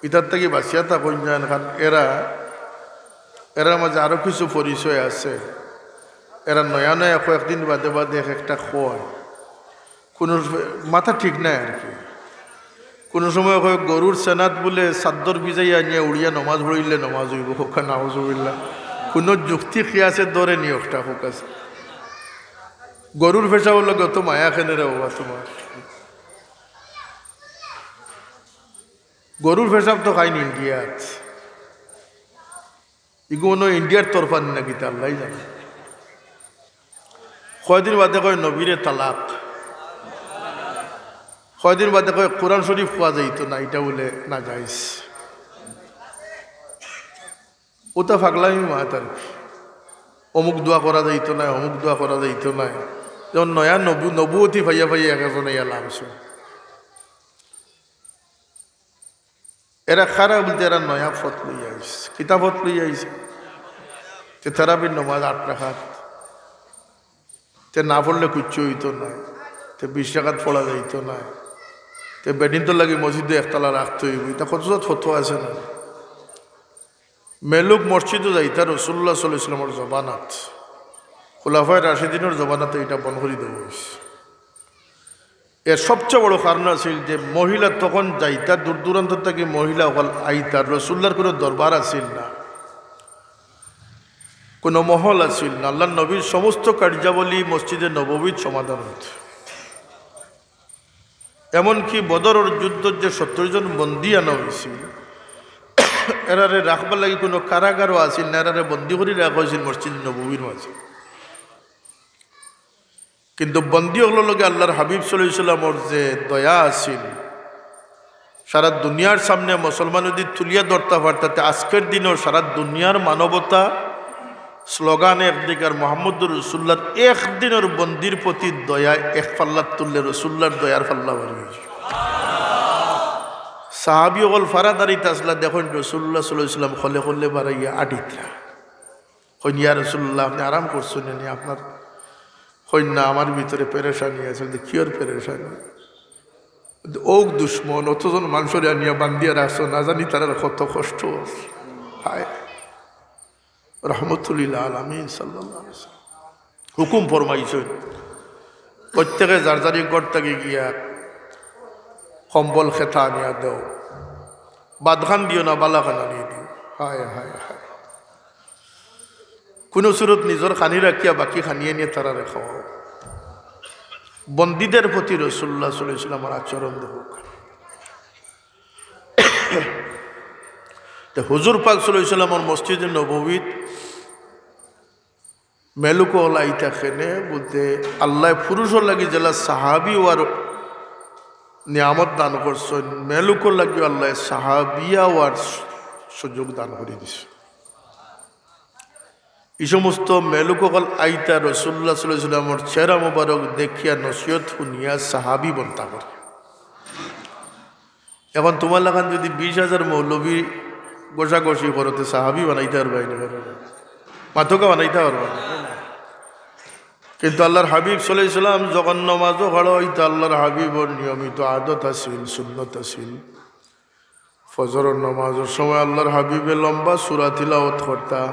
ইতার থাকি বাঁচিয়া থাকইন যান, কারণ এরা, এরার মাঝে আরো কিছু পরিচয় আছে। এরা নয়া নয়া কয়েকদিন বাদে বাদে এক একটা কয়, কোনো মাথা ঠিক নাই আর কি। কোনো সময় কয় গরুর সেনাত বুলে চাদ্দর ভিজাইয়া আনিয়া উড়িয়া নমাজ পড়িলে নমাজ অইবো, হোক নাউজুবিল্লাহ। কোনো যুক্তি কিয়াসে ধরে নি একটা হোক আছে। গরুর পেশাবর লগে অত মায়া কেনে রে বাবা তোমার? গরুর পেশাব তো খাইন ইন্ডিয়াত। ইগু মনো ইন্ডিয়ার তরফানি নাকি তা আল্লাহ জানে। কয়দিন বাদে কয় নবীরে তালাক, কয়দিন বাদে কয় কোরআন শরীফ পাওয়া যাইতো না, ইটা বুলে নাজাইজ। ওটা ফাগলামি মাত আর কি। অমুক দোয়া করা যাইতো না, অমুক দোয়া করা যাইতো না। যেমন নয়া নবু-, নবুয়তি পাইয়া পাইয়া এক একজন ইয়া লামছইন। এরা খারা বুলতে এরা নয়া পথ লইয়া আইছে। কিতা পথ লইয়া আইছে? তে তারাবির নমাজ আট রাকাত। তে না পড়লে কিচ্ছু অইতো নায়। তে বিশ রাকাত পড়া যাইতো নায়। তে বেটিন্তর লাগি মসজিদো একতলা রাখতে অইবো। ইতা কত জাত ফতোয়া আছে না? মেলুক মসজিদো যাইতা রাসুলুল্লাহ সাল্লাল্লাহু আলাইহি ওয়াসাল্লামর জমানাত, খুলাফায়ে রাশিদিনর জমানাত ইটা বন্ধ করি দেওয়া অইছে। এর সবচেয়ে বড় কারণ আছিল যে মহিলা তখন যাইতা, দূর দূরান্ত থাকি মহিলা অকল আইতা, রাসুলুল্লাহর কোনো দরবার আছিল না, কোনো মহল আছিল না। আল্লাহর নবীর সমস্ত কার্যাবলী মসজিদে নববীত সমাধান অইতো। এমনকি বদরর যুদ্ধত যে সত্তর জন বন্দী আনা অইছিল, এরারে রাখবার লাগি কোনো কারাগারও আছিল না, এরারে বন্দী করি রাখা অইছিল মসজিদ নববীর মাঝে। কিন্তু বন্দী অকলর লগে আল্লাহর হাবিব সাল্লাল্লাহু আলাইহি ওয়াসাল্লামর যে দয়া আছিল, সারা দুনিয়ার সামনে মুসলমান যদি তুলিয়া ধরতা পারতা, তে আজকের দিনও সারা দুনিয়ার মানবতা স্লোগান একদিক আর মোহাম্মদুর রাসুলুল্লাহর একদিনর বন্দির প্রতি দয়া এক পাল্লাত তুললে রাসুলুল্লাহর দয়ার পাল্লা ভারী অইযিবো। সাহাবী অকল ফারা দাঁড়াইতা আছলা, দেখইন রাসুলুল্লাহ সাল্লাল্লাহু আলাইহি ওয়াসাল্লাম খলে খলে বাড়াইয়া আটিত্রা। কইন, "ইয়া রাসুলুল্লাহ, আপনে আরাম করছইন নি? আপনার," কইন, "না, আমার ভিতরে পেরেশানি আছে।" বলতে, "কিওর পেরেশানি?" বলতে, "অউ দুশমন, অতজন মানষরে আনিয়া বান্দিয়া রাখছো, না জানি তারার কত কষ্ট।" হায়। রহমতুল্লিল আলামিন সাল্লাল্লাহু আলাইহি ওয়াসাল্লাম হুকুম ফরমাইছইন, প্রত্যেকে যার যার ঘর থাকি গিয়া কম্বল খেতা আনিয়া দেও, বাদখান দিও না, বালাখান আনিয়া দিও। হায়, হায়, হায়। কোনো সুরত নিজর খানি রাখিয়া বাকি খানি আনিয়া তারারে খাওয়াও। বন্দীদের প্রতি রাসুলুল্লাহ সাল্লাল্লাহু আলাইহি ওয়াসাল্লামর আচরণ দেখউক্কা। তে হুজুর পাক সাল্লাল্লাহু আলাইহি ওয়াসাল্লামর মসজিদে নববীত মেলুক অকল আইতা কেনে? বলতে, আল্লায় পুরুষর লাগি যেলা সাহাবী অওয়ার নিয়ামত দান করছইন, মেলুকর লাগিও আল্লায় সাহাবিয়া অওয়ার সু-, সুযোগ দান করি দিছইন। ই সমস্ত মেলুক অকল আইতা রাসুলুল্লাহ সাল্লাল্লাহু আলাইহি ওয়াসাল্লামর চেহারা মোবারক দেখিয়া, নসিহত হুনিয়া সাহাবী বনতা করে। এখন তুমার লাখান যদি বিশ হাজার মৌলবী ঘষাঘষি করো, তে সাহাবী বানাইতা পারবায় নি? মাতোক্কা, বানাইতা পারবায় নি? কিন্তু আল্লাহর হাবিব সাল্লাল্লাহু আলাইহি ওয়াসাল্লাম যখন নমাজো খাড়া অইতা, আল্লাহর হাবিবর নিয়মিত আদত আছিল, সুন্নত আছিল। ফজরর নমাজর সময় আল্লাহর হাবিবে লম্বা সূরা তিলাওয়াত করতা।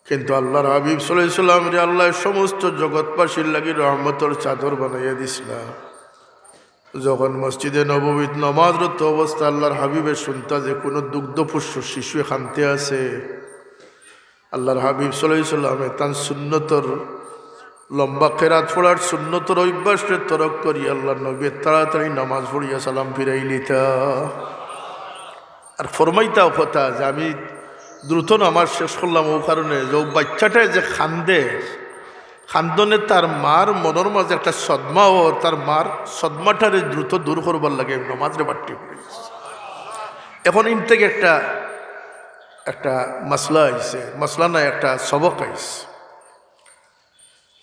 কিন্তু আল্লাহর হাবিব সাল্লাল্লাহু আলাইহি ওয়াসাল্লামরে আল্লায় সমস্ত জগৎবাসীর লাগি রহমতর চাদর বানাইয়া দিছলা। যখন মসজিদে নববীত নমাজরত অবস্থা আল্লাহর হাবিবে শুনতা যে কোনো দুগ্ধপুষ্ট শিশুয়ে কানতে আছে, আল্লাহর হাবিব সাল্লাল্লাহু আলাইহি ওয়াসাল্লামে তান সুন্নতর লম্বা কেরাত পড়ার সুন্নতর অভ্যাসরে তরক করি আল্লাহর নবী তাড়াতাড়ি নামাজ পড়িয়া সালাম ফিরাইলিতা। আর ফরমাইতাও কথা যে আমি দ্রুত নামাজ শেষ করলাম, অউ কারণে যে অউ বাইচ্চাটায় যে কান্দে, কান্দনে তার মার মনর মাঝে একটা সদমা অর, তার মার সদমাটারে দ্রুত দূর করবার লাগি আমি নামাজরে বাট্টি পড়ি। এখন ইন থাকি একটা একটা মাসলা আইছে, মাসলা না, একটা সবক আইছে।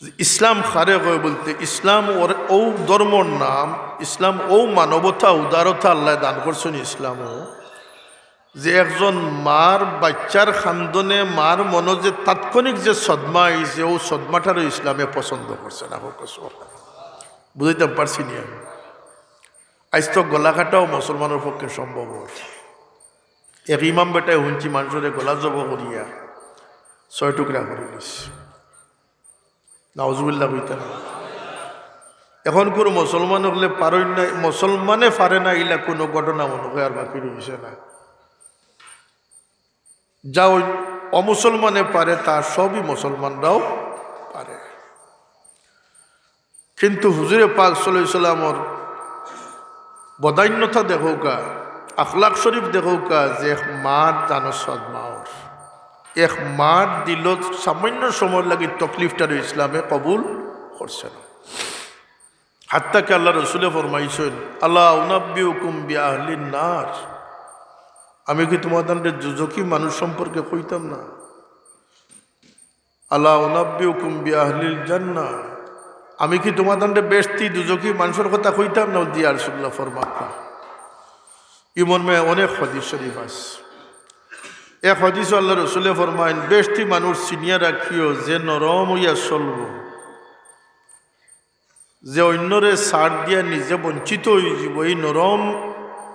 যে ইসলাম কারে কয় বলতে, ইসলাম ওর, ও ধর্মর নাম, ইসলাম ও মানবতা, উদারতা আল্লায় দান করছইন ইসলামও। যে একজন মার বাচ্চার কান্দনে মার মনো যে তাৎক্ষণিক যে সদমা আইছে, ও সদমাটারও ইসলামে পছন্দ করছে না। হোক, সুবহানাল্লাহ। বুঝাইতাম পারছি নি আমি? আইজ তো গলা কাটাও মুসলমানর পক্ষে সম্ভব অর। এক ইমাম বেটায় হুনছি মানষরে গলা জবো করিয়া ছয় টুকরা করি দিছে। নাউজুবিল্লাহ কইতা না। এখন কুনু মুসলমান অকলে পারইন না, মুসলমানে পারে না, ইলা কুনু ঘটনা মনো অয় আর বাকি রইছে না। যা ওই অমুসলমানে পারে, তা সবই মুসলমানরাও পারে। কিন্তু হুজুরে পাক সাল্লাল্লাহু আলাইহি সাল্লামর বদান্যতা দেখউক্কা, আখলাক শরীফ দেখউক্কা, যে এক মার জানো সদমা অর, এক মার দিলো সামান্য সময় লাগি তকলিফটারে ইসলামে কবুল করছে না। হাত্তা কি আল্লার রসুলে ফরমাইছইন, "আলা উনাব্বিউকুম বিআহলিন নার?" আমি কি তুমাতানরে দুজখি মানুষ সম্পর্কে কইতাম না? "আলা উনাব্বিউকুম বিআহলিল জান্নাহ?" আমি কি তুমাতানরে বেহেশতি দুজখি মানষর কথা কইতাম না? জি ইয়া রাসুলুল্লাহ, ফরমাউক্কা। ই মর্মে অনেক হাদিস শরীফ আছে। এক হাদিসো আল্লার রসুলে ফরমাইন, "বেহেশতি মানুষ চিনিয়া রাখিও, যে নরম অইয়া চলবো, যে অইন্যরে ছাড় দিয়া নিজে বঞ্চিত অইযিবো, এই নরম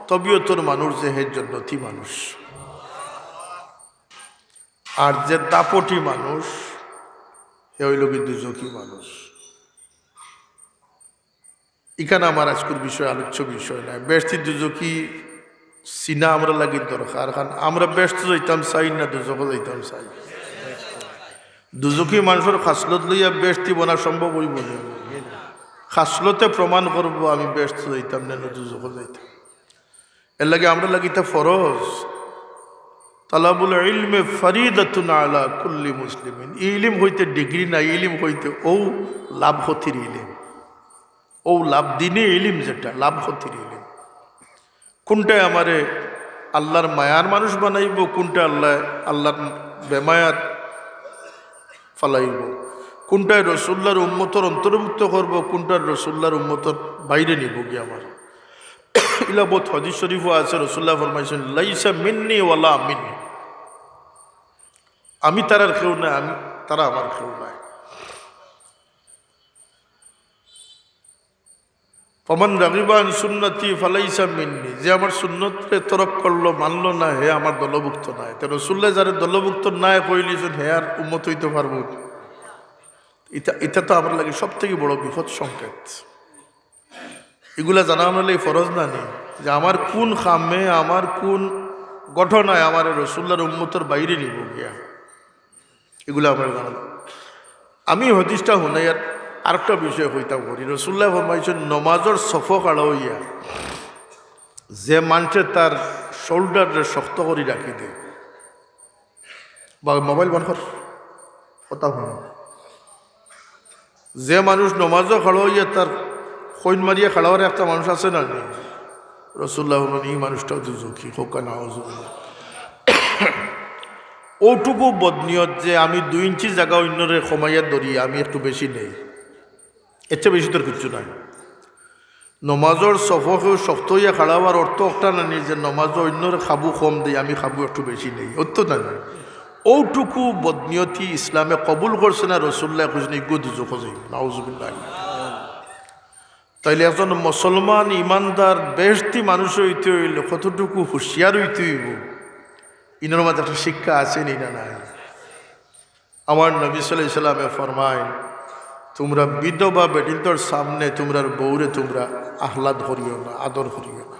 তবিয়তর মানুষ যে, হে জন্নতি মানুষ। আর যে দাপটি মানুষ, হে অইলো গি দুজখি মানুষ।" ইখান আমার আইজকুর বিষয়, আলোচ্য বিষয় নায়। বেহেশতি দুজখি চিনা আমরার লাগি দরকার, কারণ আমরা বেহেশতো যাইতাম চাই না দুজখো যাইতাম চাই? দুজখি মানষর খাসলত লইয়া বেহেশতি বনা সম্ভব অইবো নি? খাসলতে প্রমাণ করবো আমি বেহেশতো যাইতাম না, না দুজখো যাইতাম। এরলাগি আমরার লাগি ইতা ফরজ। তালাবুল ইলমে ফারিদাতুন আলা কুল্লি মুসলিমিন। ই ইলিম অইতে ডিগ্রি নায়, ই ইলিম অইতে অউ লাভ ক্ষতির ইলিম। অউ লাভ, দিনি ইলিম যেটা, লাভ ক্ষতির ইলিম। কুনটায় আমারে আল্লার মায়ার মানুষ বানাইবো, কুনটায় আল্লায়, আল্লার বেমায়াত ফালাইবো, কুনটায় রসুলুল্লার উম্মতর অন্তর্ভুক্ত করবো, কুনটায় রসুলুল্লার উম্মতর বাইরে নিবো গি আমার। ইলা বউত হাদিস শরীফো আছে, রসুলুল্লায় ফরমাইছইন, "লাইসা মিন্নি ওয়ালা মিনহুম।" আমি তারার কেউ নায়, আমি, তারা আমার কেউ নায়। "ফামান রাগিবা আন সুন্নতি ফালাইসা মিন্নি।" যে আমার সুন্নতরে তরক করলো, মানলো না, হে আমার দলভুক্ত নায়। তে রসুলুল্লায় যারে দলভুক্ত নায় কইলিছইন, হে আর উম্মত অইতো পারবো নি? ইটা, ইটা তো আমরার লাগি সব থাকি বড় বিপদ সংকেত। ইগুলা জানা আমরার লাগি ফরজ না নি? যে আমার কুন কামে, আমার কুন ঘটনায় আমারে রসুলুল্লার উম্মতর বাইরে নিবো গিয়া, ইগুলা আমরার জানা। আমি হাদিসটা হুনাইয়ার আরেকটা বিষয় কইতাম করি। রসুলুল্লায় ফরমাইছইন, নমাজর সফো খাড়া অইয়া যে মানষে তার শোল্ডাররে শক্ত করি রাখি দেয়, বা মোবাইল বন্ধ কর, কথা হুনো। যে মানুষ নমাজো খাড়া অইয়া তার কইন মারিয়া খাড়া অওয়ার একটা মানুষ আছে না নি? রসুলুল্লায় বলেন, "ই মানুষটাও দুজখি, হোক না, নাউজুবিল্লাহ।" অউটুকু বদনিয়ত যে আমি দুই ইঞ্চি জাগা অইন্যরে কমাইয়া ধরি, আমি একটু বেশি নেই, এর চেয়ে বেশি তো আর কিচ্ছু নাই। নমাজর সফো কেউ শক্ত অইয়া খাড়া অওয়ার অর্থ অটা না নি যে নমাজো অইন্যর কাবু কম দেই, আমি কাবু একটু বেশি নেই, অত না নি। অউটুকু বদনিয়তি ইসলামে কবুল করছে না, রসুলুল্লায় কইছইন, "ইগু দুজখো যাইবো।" নাউজুবিল্লাহ। তাইলে একজন মুসলমান ইমানদার বেহেশতি মানুষ অইতে অইলে কতটুকু হুঁশিয়ার অইতে অইবো, ইনর মাঝে একটা শিক্ষা আছে নি না নাই? আমার নবী সাল্লাল্লাহু আলাইহি ওয়াসাল্লামে ফরমাইন, "তুমরা বিধবা বেটিন্তর সামনে তুমরার বউরে তুমরা আহ্লাদ করিও না, আদর করিও না।"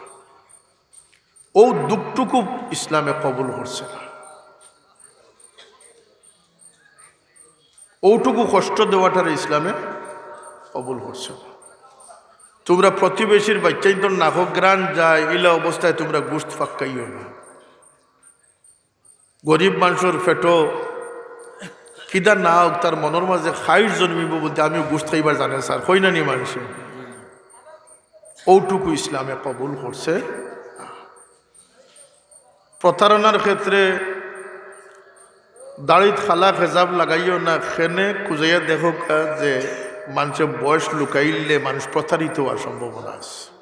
অউ দুখটুকু ইসলামে কবুল করছে না, অউটুকু কষ্ট দেওয়াটারে ইসলামে কবুল করছে না। তুমরা প্রতিবেশীর বাইচ্চাইন্তর নাকো ঘ্রাণ যায়, ইলা অবস্থায় তুমরা গুস্ত ফাক্কাইও না। গরিব মানষর পেটো খিদা না অউক, তার মনর মাঝে খাইশ জন্মিবো বুলতে, "আমিও গুস্ত খাইবার জানে স্যার," কই না নি মানষে? অউটুকু ইসলামে কবুল করছে। প্রতারণার ক্ষেত্রে দাড়িত কালা খেজাব লাগাইও না, খেনে খুজাইয়া দেখো কা যে মানষে বয়স লুকাইলে মানুষ প্রতারিত অওয়ার সম্ভাবনা আছে।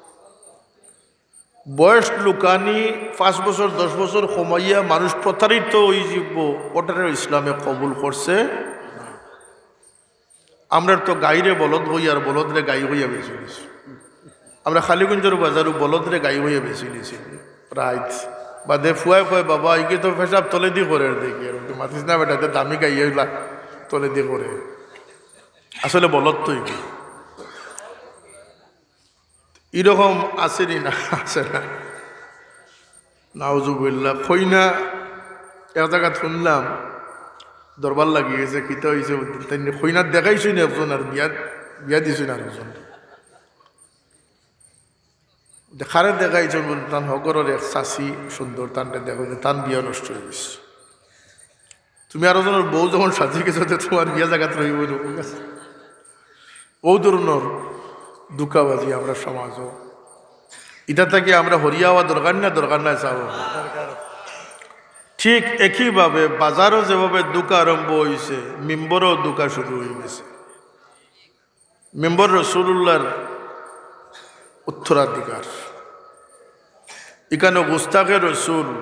বয়স লুকানি, পাঁচ বছর, দশ বছর কমাইয়া মানুষ প্রতারিত অইযিবো, ওটারে ইসলামে কবুল করছে না। আমরার তো গাইরে বলদ কই আর বলদরে গাই কইয়া বেচিলিছি। আমরা কালীগঞ্জর বাজারো বলদরে গাই কইয়া বেচিলিছি। রাইত বাদে ফুয়ায় কয়, "বাবা, ইগে তো পেশাব তলেদি করের দেখি, আর একটু মাতিস না বেটা, তে দামি গাই অইলা তলেদি করে।" আসলে বলদ তো ইগে। এরকম আছে নি না? আছে না? নাউজুবিল্লাহ। কইনা এক জাগাত হুনলাম, দরবার লাগি গেছে, কিতা অইছে? তাইন কইনা দেখাইছইন একজন আর বিয়া, বিয়া দিছইন আরেকজন। কারে দেখাইছইন বলে, তান হগরর এক চাচি সুন্দর, তানরে দেখো যে তান বিয়া নষ্ট অই গেছে। তুমি আরো জনর বউ যখন সাজি গেছো, তে তুমার বিয়া জাগাত রইবো নি? অউ ধরনর ধুকাবাজি আমরার সমাজো। ইটা থাকি আমরা হরিয়া অওয়া দরকার না, দরকার নায় সাব? ঠিক একইভাবে বাজারো যেভাবে ধুকা আরম্ভ অইছে, মিম্বরো ধুকা শুরু অই গেছে। মিম্বর রসুলুল্লাহর উত্তরাধিকার। ইখানো গুস্তাখে রসুল,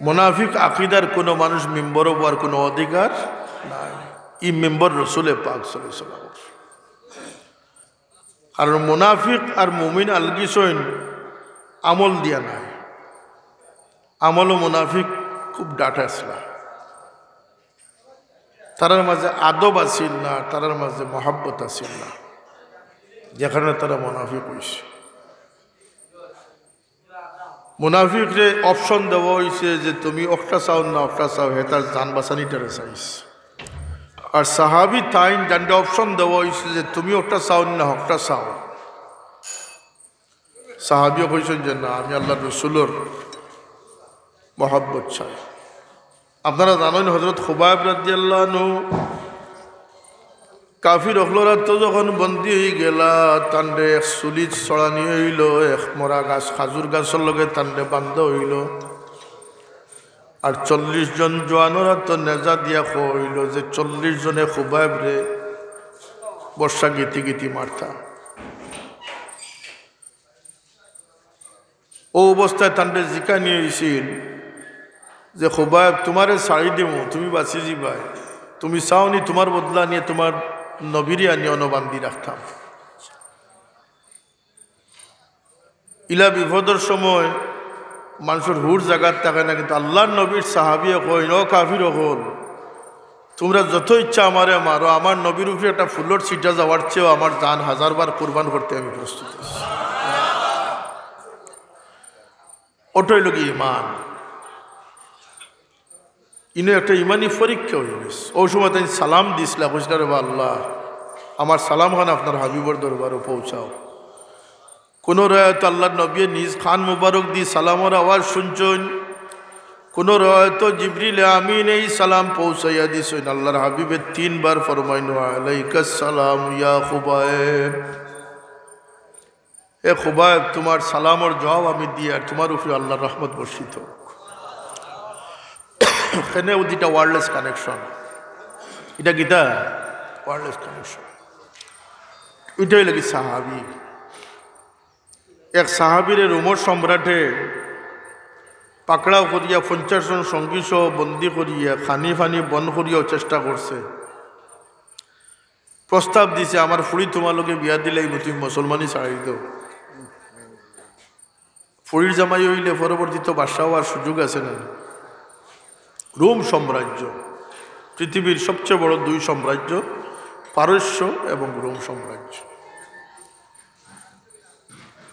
মুনাফিক আকিদার কুনু মানুষ মিম্বরো বওয়ার কুনু অধিকার নাই। ই মিম্বর রসুলে পাক সাল্লাল্লাহু আলাইহি ওয়াসাল্লাম। কারণ মুনাফিক আর মুমিন আলগিছইন, আমল দিয়া নায়। আমলো মুনাফিক খুব ডাট আছলা। তারার মাঝে আদব আছিল না, তারার মাঝে মহব্বত আছিল না, যে কারণে তারা মুনাফিক অইছে। মুনাফিকরে option দেওয়া অইছে যে তুমি অকটা চাও না অকটা চাও, হে তার জান বাঁচানিটারে চাইছে। আর সাহাবি তাইন যানরে option দেওয়া অইছে যে তুমি অকটা চাও না হকটা চাও। সাহাবিয়ে কইছইন যে, "না, আমি আল্লাহর রসুলর মহব্বত চাই।" আপনারা জানইন, হযরত খুবাইব রাদিয়াল্লাহু আনহু কাফির অকলর আতো যখন বন্দী অইগেলা, তানরে এক চুলিত চড়ানি অইলো, এক মরা গাছ, খাজুর গাছর লগে তানরে বান্ধা অইলো। আর চল্লিশ জন জোয়ানর আতো নেজা দিয়া কওয়া অইলো যে চল্লিশ জনে খুবাইবরে বর্ষা গিতি গিতি মারতা। অউ অবস্থায় তানরে জিকানি অইছিল যে, "খুবাইব, তুমারে ছাড়ি দিমু, তুমি বাঁচি যিবায়, তুমি চাও নি তুমার বদলা নিয়া তুমার নবীরে আনি অনো বান্ধি রাখতাম?" ইলা বিপদর সময় মানষর হুশ জাগাত থাকে না, কিন্তু আল্লাহর নবীর সাহাবিয়ে কইন, "ও কাফির অকল, তুমরা যত ইচ্ছা আমারে মারো, আমার নবীর উপরে একটা ফুলর ছিটা যাওয়ার চেয়েও আমার জান হাজারবার কুরবান করতে আমি প্রস্তুত আছি।" অটাউ অইলো গি ইমান। ইনো একটা ইমানি পরীক্ষা অই গেছে। অউ সময় তাইন সালাম দিছলা, কইছলা, "রে বা আল্লাহ, আমার সালাম খান আপনার হাবিবর দরবারো পৌঁছাও।" কুনু রেওয়ায়তো আল্লাহর নবীয়ে নিজ কান মুবারক দি সালামর আওয়াজ হুনছইন, কুনু রেওয়ায়তো জিবরিল আমিনে ই সালাম পৌঁছাইয়া দিছইন। আল্লাহর হাবিবে তিনবার ফরমাইন, "ওয়া আলাইকাস সালাম ইয়া খুবাইব।" এ খুবাইব, তুমার সালামর জবাব আমি দিয়ার, তুমার উপরে আল্লাহর রহমত বর্ষিত অউক। এখানেও দুইটা wireless connection। ইটা কিতা? Wireless connection। ইটা অইলো গি সাহাবি। এক সাহাবিরে রোমর সম্রাটে পাকড়াও করিয়া পঞ্চাশ জন সঙ্গী সহ বন্দী করিয়া খানি পানি বন্ধ করিয়াও চেষ্টা করছে। প্রস্তাব দিছে, "আমার ফুড়ি তুমার লগে বিয়া দিলাইমু, তুমি মুসলমানি ছাড়ি দেও।" ফুড়ির জামাই অইলে পরবর্তীতে বাদশা অওয়ার সুযোগ আছে না? রোম সাম্রাজ্য, পৃথিবীর সবচেয়ে বড় দুই সাম্রাজ্য, পারস্য এবং রোম সাম্রাজ্য।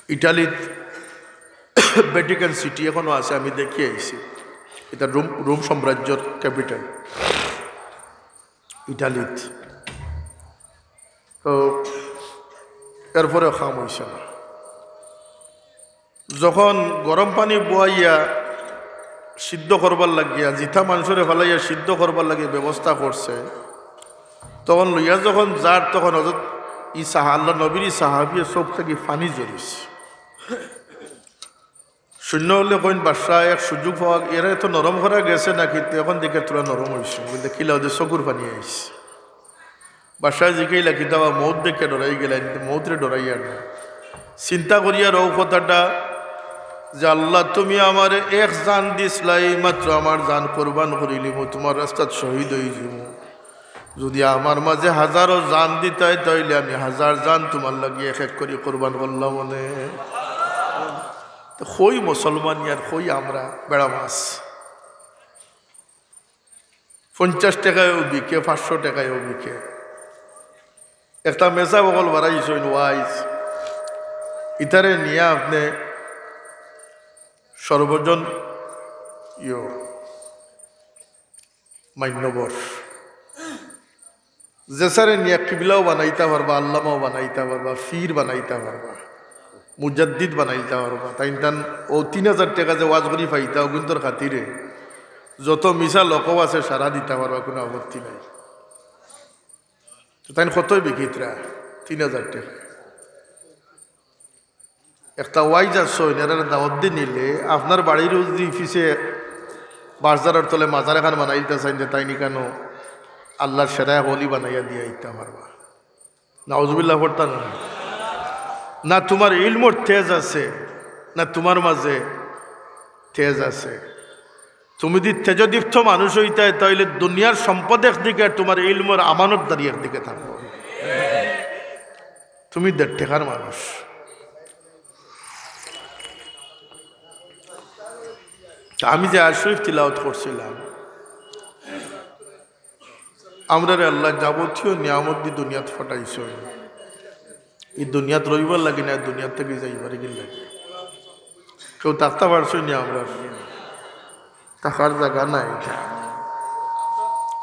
ইটালিত ভ্যাটিকান সিটি এখনো আছে, আমি দেখি আইছি। ইটা রোম, রোম সাম্রাজ্যর capital। ইটালিত। তো এরপরে কাম অইছে না। যখন গরম পানি বওয়াইয়া সিদ্ধ করবার লাগিয়া, জিতা মানষরে ফালাইয়া সিদ্ধ করবার লাগি ব্যবস্থা করছে, তখন লইয়া যখন যার, তখন হযরত ই সাহা-, আল্লাহর নবীর ই সাহাবিয়ে চউখ থাকি পানি ঝরিছে। শূন্য হলে কইন, "বাদশা, এক সুযোগ পাওয়া, এরা তো নরম করা গেছে নাকি, তো এখন দেখি তোরা নরম হইছে।" বলতে, "কিলা ওদের চকুর পানি আইছে।" বাদশা জিকাইলা, "কিতা বা, মউত দেখে ডরাই গেলা, কিন্তু মউতরে ডরাইয়ার না।" চিন্তা করিয়া রও কথাটা যে, "আল্লাহ, তুমি আমারে এক জান দিছলায়, এই মাত্র আমার জান কোরবান করিলিমু, তোমার রাস্তাত শহীদ হই যিমু। যদি আমার মাঝে হাজারো জান দিতায়, তাইলে আমি হাজার জান তোমার লাগি এক এক করি কোরবান করলাম অনে।" তো কই মুসলমান আর কই আমরা বেড়া মাছ। পঞ্চাশ টেকায়ও বিকে, পাঁচশো টেকায়ও বিকে। একটা মেসা বগল বাড়াইছইন ওয়াইজ, ইতারে নিয়া আপনে সর্বজন ইয়ো মান্যবর। যেসারে নিয়া কিবলাও বানাইতা পারবা, আল্লামাও বানাইতা পারবা, পীর বানাইতা পারবা, মুজাদ্দিদ বানাইতা পারবা। তাইন তান ও তিন হাজার টেকা যে ওয়াজ করি পাইতা, অগুইন্তর খাতিরে যত মিছা লকব আছে সারা দিতা পারবা, কুনু আপত্তি নাই। তো তাইন কতই বিকিতরা? তিন হাজার টেকা। একটা ওয়াইজ আছইন, এরারে দাওয়াত দি নিলে আপনার বাড়ির যদি পিছে বাঁশঝাড়র তলে মাজার এখান বানাইতা চাইন যে তাইন ইখানো আল্লাহর সেরা এক ওলি বানাইয়া দিয়া আইতা পারবা। নাউজুবিল্লাহ পড়তা না? না তোমার ইলমর তেজ আছে, না তোমার মাঝে তেজ আছে। তুমি যদি তেজদীপ্ত মানুষ হইতায়, তাইলে দুনিয়ার সম্পদ একদিকে আর তোমার ইলমর আমানতদারি একদিকে থাকবো। তুমি দেড় টেকার মানুষ। তা আমি যে আয়াত শরীফ তিলাওয়াত করছিলাম, আমরারে আল্লাহ যাবতীয় নিয়ামত দি দুনিয়াত ফাটাইছইন। এই দুনিয়াত রইবার লাগি না, দুনিয়াত থাকি যাইবার গির লাগি। কেউ থাকতা পারছইন নি আমরার? থাকার জাগা নাই।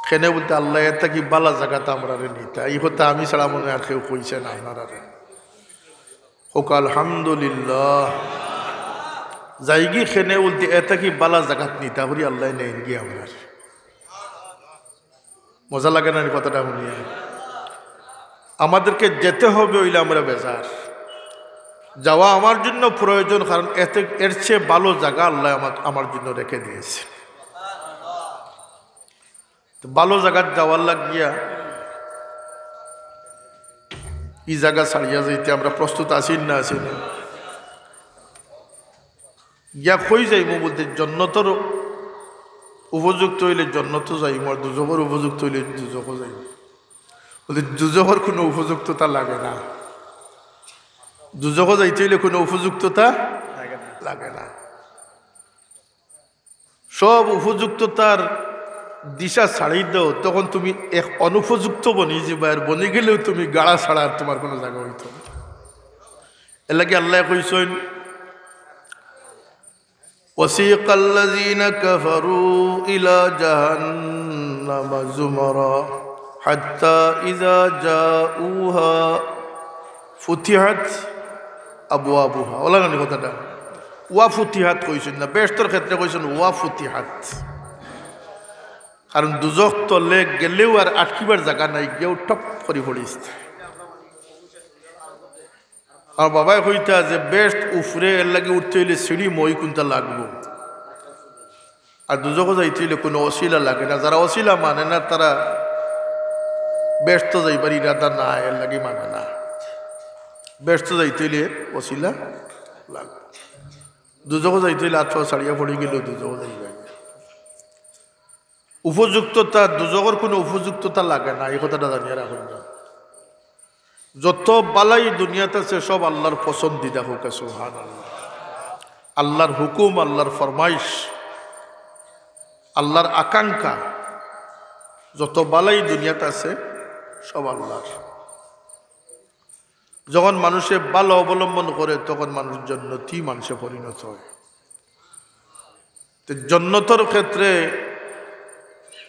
কেনে বলতে আল্লাহ এর থাকি বালা জাগাত আমরারে নিতা। এই কথা আমি ছাড়া মনে হয় আর কেউ কইছে না আপনারারে। হোক আলহামদুলিল্লাহ। যাইগি কেনে বলতে এর থাকি বালা জাগাত নিতা করি আল্লাহ নেইন গিয়া আমরারে। মজা লাগে না নি কথাটা শুনিয়া? আমাদেরকে যেতে হবে অইলে আমরা বেজার। যাওয়া আমার জন্য প্রয়োজন, কারণ এতে, এর চেয়ে ভালো জাগা আল্লাহ আমার, আমার জন্য রেখে দিয়েছে। তো ভালো জাগাত যাওয়ার লাগিয়া ই জাগা ছাড়িয়া যাইতে আমরা প্রস্তুত আছি না, আছি না? গিয়া কই যাইমু বলতে, জন্নতর উপযুক্ত অইলে জন্নতো যাইমু, আর দুজখর উপযুক্ত অইলে দুজখো যাইমু। বলতে দুজখর কুনু উপযুক্ততা লাগে না, দুজখো যাইতে অইলে কুনু উপযুক্ততা লাগে না। সব উপযুক্ততার দিশা ছাড়ি দেও, তখন তুমি এক অনুপযুক্ত বনি যিবায়, আর বনি গেলেও তুমি গাড়া ছাড়া আর তোমার কুনু জাগা অইতো না। এর লাগি আল্লায় কইছইন, وسيق الذين كفروا إلى جهنم زمرا حتى إذا جاءوها فتحت أبوابها। অলা নানি কথাটা? ওয়া ফুতিহাত কইছইন না, বেহেশতর ক্ষেত্রে কইছইন ওয়া ফুতিহাত। কারণ দুজখ তলে গেলেও আর আটকিবার জাগা নাই, গিয়াও টপ করি পড়িস। আর বাবায় কইতা যে বেহেশত উফরে, এর লাগি উঠতে অইলে সিঁড়ি মই কুনতা লাগবো, আর দুজখো যাইতে অইলে কুনু অছিলা লাগে না। যারা অছিলা মানে না, তারা বেহেশতো যাইবার ইরাদা না, এর লাগি মানে না। বেহেশতো যাইতে অইলে অছিলা লাগবো, দুজখো যাইতে অইলে আত পাও ছাড়িয়া পড়ি গেলেও দুজখো যাইবা। উপযুক্ততা, দুজখর কুনু উপযুক্ততা লাগে না, এই কথাটা জানিয়া রাখইন। যত বালাই দুনিয়াত আছে সব আল্লাহর পছন্দিদা। হোক সুবহানাল্লাহ। আল্লাহর হুকুম, আল্লাহর ফরমাইশ, আল্লাহর আকাঙ্ক্ষা, যত বালাই দুনিয়াত আছে সব আল্লাহর। যখন মানুষে ভালা অবলম্বন করে তখন মানুষ জন্নতি মানুষে পরিণত হয়। তো জন্নতর ক্ষেত্রে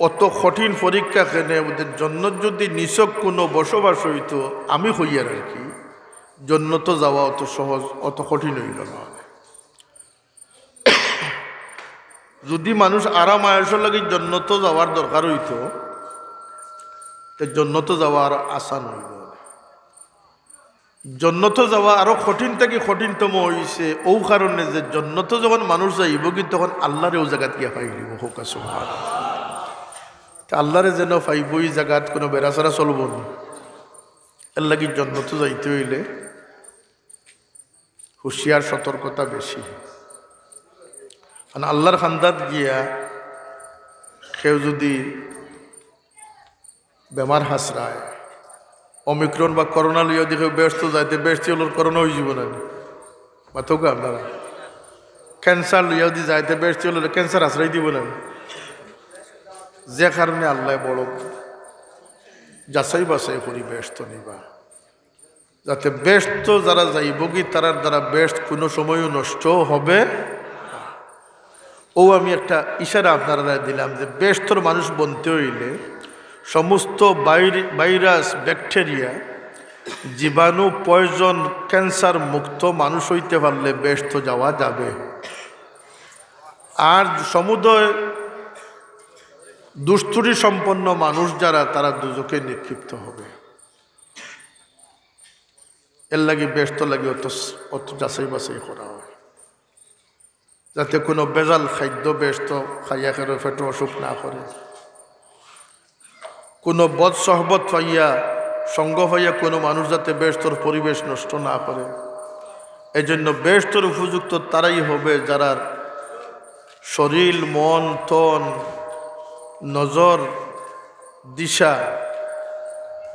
অত কঠিন পরীক্ষা কেনে? বলতে, জন্নত যদি নিছক কুনু বসবাস অইতো, আমি কইয়ার আর কি, জন্নতো যাওয়া অত সহজ, অত কঠিন অইলো না। যদি মানুষ আরাম আয়েশর লাগি জন্নতো যাওয়ার দরকার অইতো, তে জন্নতো যাওয়া আর আসান অইলো। জন্নতো যাওয়া আরো কঠিন থাকি কঠিনতম অইছে, অউ কারণে যে জন্নতো যখন মানুষ যাইবো, কিন্তু তখন আল্লারে অউ জাগাত গিয়া পাইলিবো। কউক্কা সুবহানাল্লাহ। তে আল্লারে যেন পাইবো, ই জাগাত কুনু বেড়াছেড়া চলবো না। এরলাগি জন্নতো যাইতে অইলে হুঁশিয়ার, সতর্কতা বেশি। কারণ আল্লার কান্দাত গিয়া কেউ যুদি বেমার হাছরায়, অমিক্রন বা করোনা লইয়া যুদি কেউ বেহেস্তো যায়, তে বেহেস্তি অকলর করোনা অইযিবো না নি? মাতউক্কা আপনারা। ক্যান্সার লইয়া যুদি যায়, তে বেহেস্তি অকলর ক্যান্সার হাছরাই দিবো না নি? যে কারণে আল্লায় বড় যাচাই বাছাই করি বেহেস্তো নিবা, যাতে বেহেস্তো যারা যাইবোগি, তারার দ্বারা বেহেস্ত কুনু সময়ও নষ্ট হবে না। অউ আমি একটা ইশারা আপনারারে দিলাম যে বেহেস্তর মানুষ বনতে অইলে সমস্ত ভাইর-, ভাইরাস, ব্যাকটেরিয়া, জীবাণু, পয়জন, ক্যান্সার মুক্ত মানুষ অইতে পারলে বেহেস্তো যাওয়া যাবে। আর সমুদয় দুস্তুরি সম্পন্ন মানুষ যারা, তারা দুজখে নিক্ষিপ্ত হবে। এরলাগি বেহেস্তর লাগি অত, অত যাচাই বাছাই করা অয়, যাতে কুনু ভেজাল খাদ্য বেহেস্তো খাইয়া কেউর পেটো অসুখ না করে, কুনু বদ সহবত পাইয়া, সঙ্গ পাইয়া কুনু মানুষ যাতে বেহেস্তর পরিবেশ নষ্ট না করে। এজন্য বেহেস্তর উপযুক্ত তারাই হবে, যারার শরীর, মন, তন, নজর, দিশা,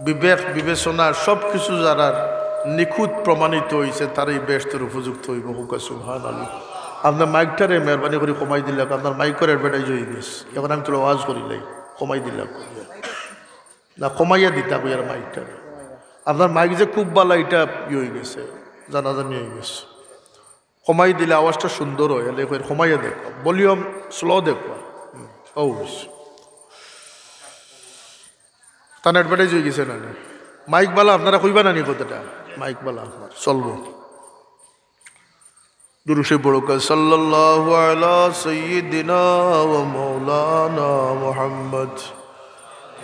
বিবেক, বিবেচনা, সব কিছু যারার নিখুঁত প্রমাণিত অইছে, তারাই বেহেস্তর উপযুক্ত অইবো। কউক্কা সুবহানাল্লাহ। আপনার মাইকটারে মেহেরবানি করি কমাই দিলাউক্কা, আপনার মাইকর advertise অইগেছে। অখন আমি থুড়া ওয়াজ করিলাই, কমাই দিলাউক্কা। না, কমাইয়া দিতা কইয়ার মাইকটারে। আপনার মাইক যে খুব ভালা, ইটা ই অইগেছে, জানাজানি অইগেছে। কমাই দিলে আওয়াজটা সুন্দর অয়, এরলাগি কইয়ার কমাইয়া দেখো, ভলিউম স্লো দেখো। হুম, অউ অইছে। তান advertise অইগেছে না নি? মাইক ভালা, আপনারা কইবা না নি কথাটা? মাইক ভালা আপনার, চলবো। দুরূদ শরীফ পড়উক্কা। সাল্লাল্লাহু আলা সাইয়্যিদিনা ওয়া মাওলানা মুহাম্মদ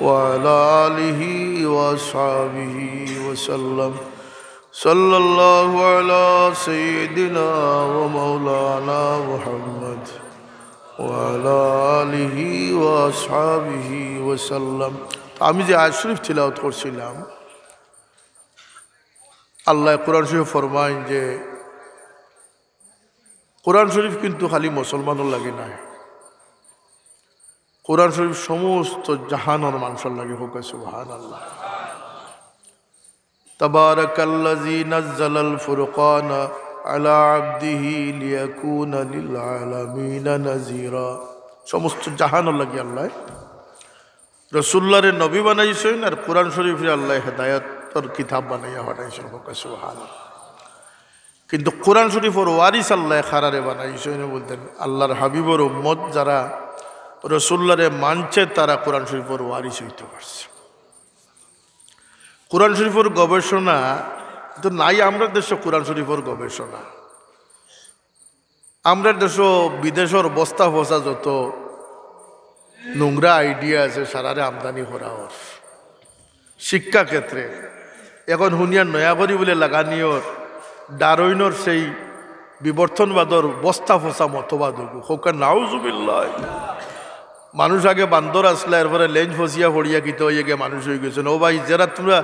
ওয়া আলা আলিহি ওয়া আসহাবিহি ওয়া সাল্লাম। সাল্লাল্লাহু আলা সাইয়্যিদিনা ওয়া মাওলানা মুহাম্মদ ওয়া আলা আলিহি ওয়া আসহাবিহি ওয়া সাল্লাম। তো আমি যে আয়াত শরীফ তিলাওয়াত করছিলাম, আল্লায় কোরআন শরীফে ফরমাইন যে কোরআন শরীফ কিন্তু খালি মুসলমানর লাগি নায়, কোরআন শরীফ সমস্ত জাহানর মানষর লাগি। কউক্কা সুবহানাল্লাহ। তাবারাকাল্লাযী নাযালাল ফুরকানা আলা আবদিহি লিয়াকুনা লিল আলামিনা নাযীরা। সমস্ত জাহানর লাগি আল্লায় রসুলুল্লাহরে নবী বানাইছইন, আর কোরআন শরীফরে আল্লায় হেদায়াতর কিতাব বানাইয়া পাঠাইছইন। কউক্কা সুবহানাল্লাহ। কিন্তু কোরআন শরীফর ওয়ারিস আল্লায় কারারে বানাইছইন বলতে, আল্লাহর হাবিবর উম্মত যারা রসুলুল্লাহরে মানছে, তারা কোরআন শরীফর ওয়ারিস অইতে পারছে। কোরআন শরীফর গবেষণা তো নাই আমরার দেশো, কোরআন শরীফর গবেষণা। আমরার দেশো বিদেশর বস্তা ফসা যত নোংরা idea আছে, সারারে আমদানি করা অর। শিক্ষা ক্ষেত্রে অখন হুনিয়ার নয়া করি বুলে লাগানি অর ডারউইনর সেই বিবর্তনবাদর বস্তা ফসা মতবাদ অগু। কউক্কা নাউজুবিল্লাহ। মানুষ আগে বান্দর আছলা, এরপরে লেঞ্জ ফসিয়া পড়িয়া কিতা অইয়া গিয়া মানুষ অইগেছইন। ও ভাই, যেরা তুমরা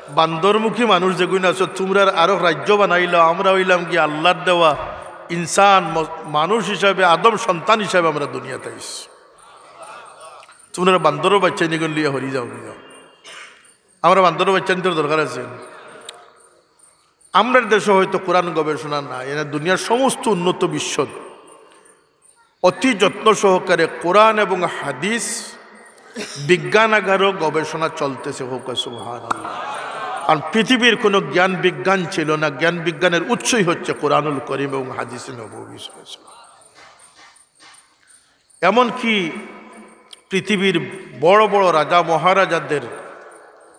বান্দরমুখী মানুষ যেগুইন আছো, তুমরার আরক রাজ্য বানাইলাও, আমরা অইলাম গি আল্লার দেওয়া ইনসান, ম-, মানুষ হিসাবে, আদম সন্তান হিসাবে আমরা দুনিয়াত আইছি। তুমরা বান্দরর বাইচ্চাইন্তর লইয়া হরি যাও, যাও। আমরা বান্দরর বাইচ্চাইন্তর দরকার আছে। আমরার দেশো হয়তো কোরআন গবেষণা নাই, এরা দুনিয়ার সমস্ত উন্নত বিশ্বত অতি যত্ন সহকারে কোরআন এবং হাদিস বিজ্ঞানাগারো গবেষণা চলতেছে। কউক্কা সুবহানাল্লাহ। আর পৃথিবীর কোনো জ্ঞান বিজ্ঞান ছিল না, জ্ঞান বিজ্ঞানের উৎসই হচ্ছে কোরআনুল করিম এবং হাদিসে নববী সাল্লাল্লাহু আলাইহি ওয়াসাল্লাম। এমনকি পৃথিবীর বড় বড় রাজা মহারাজাদের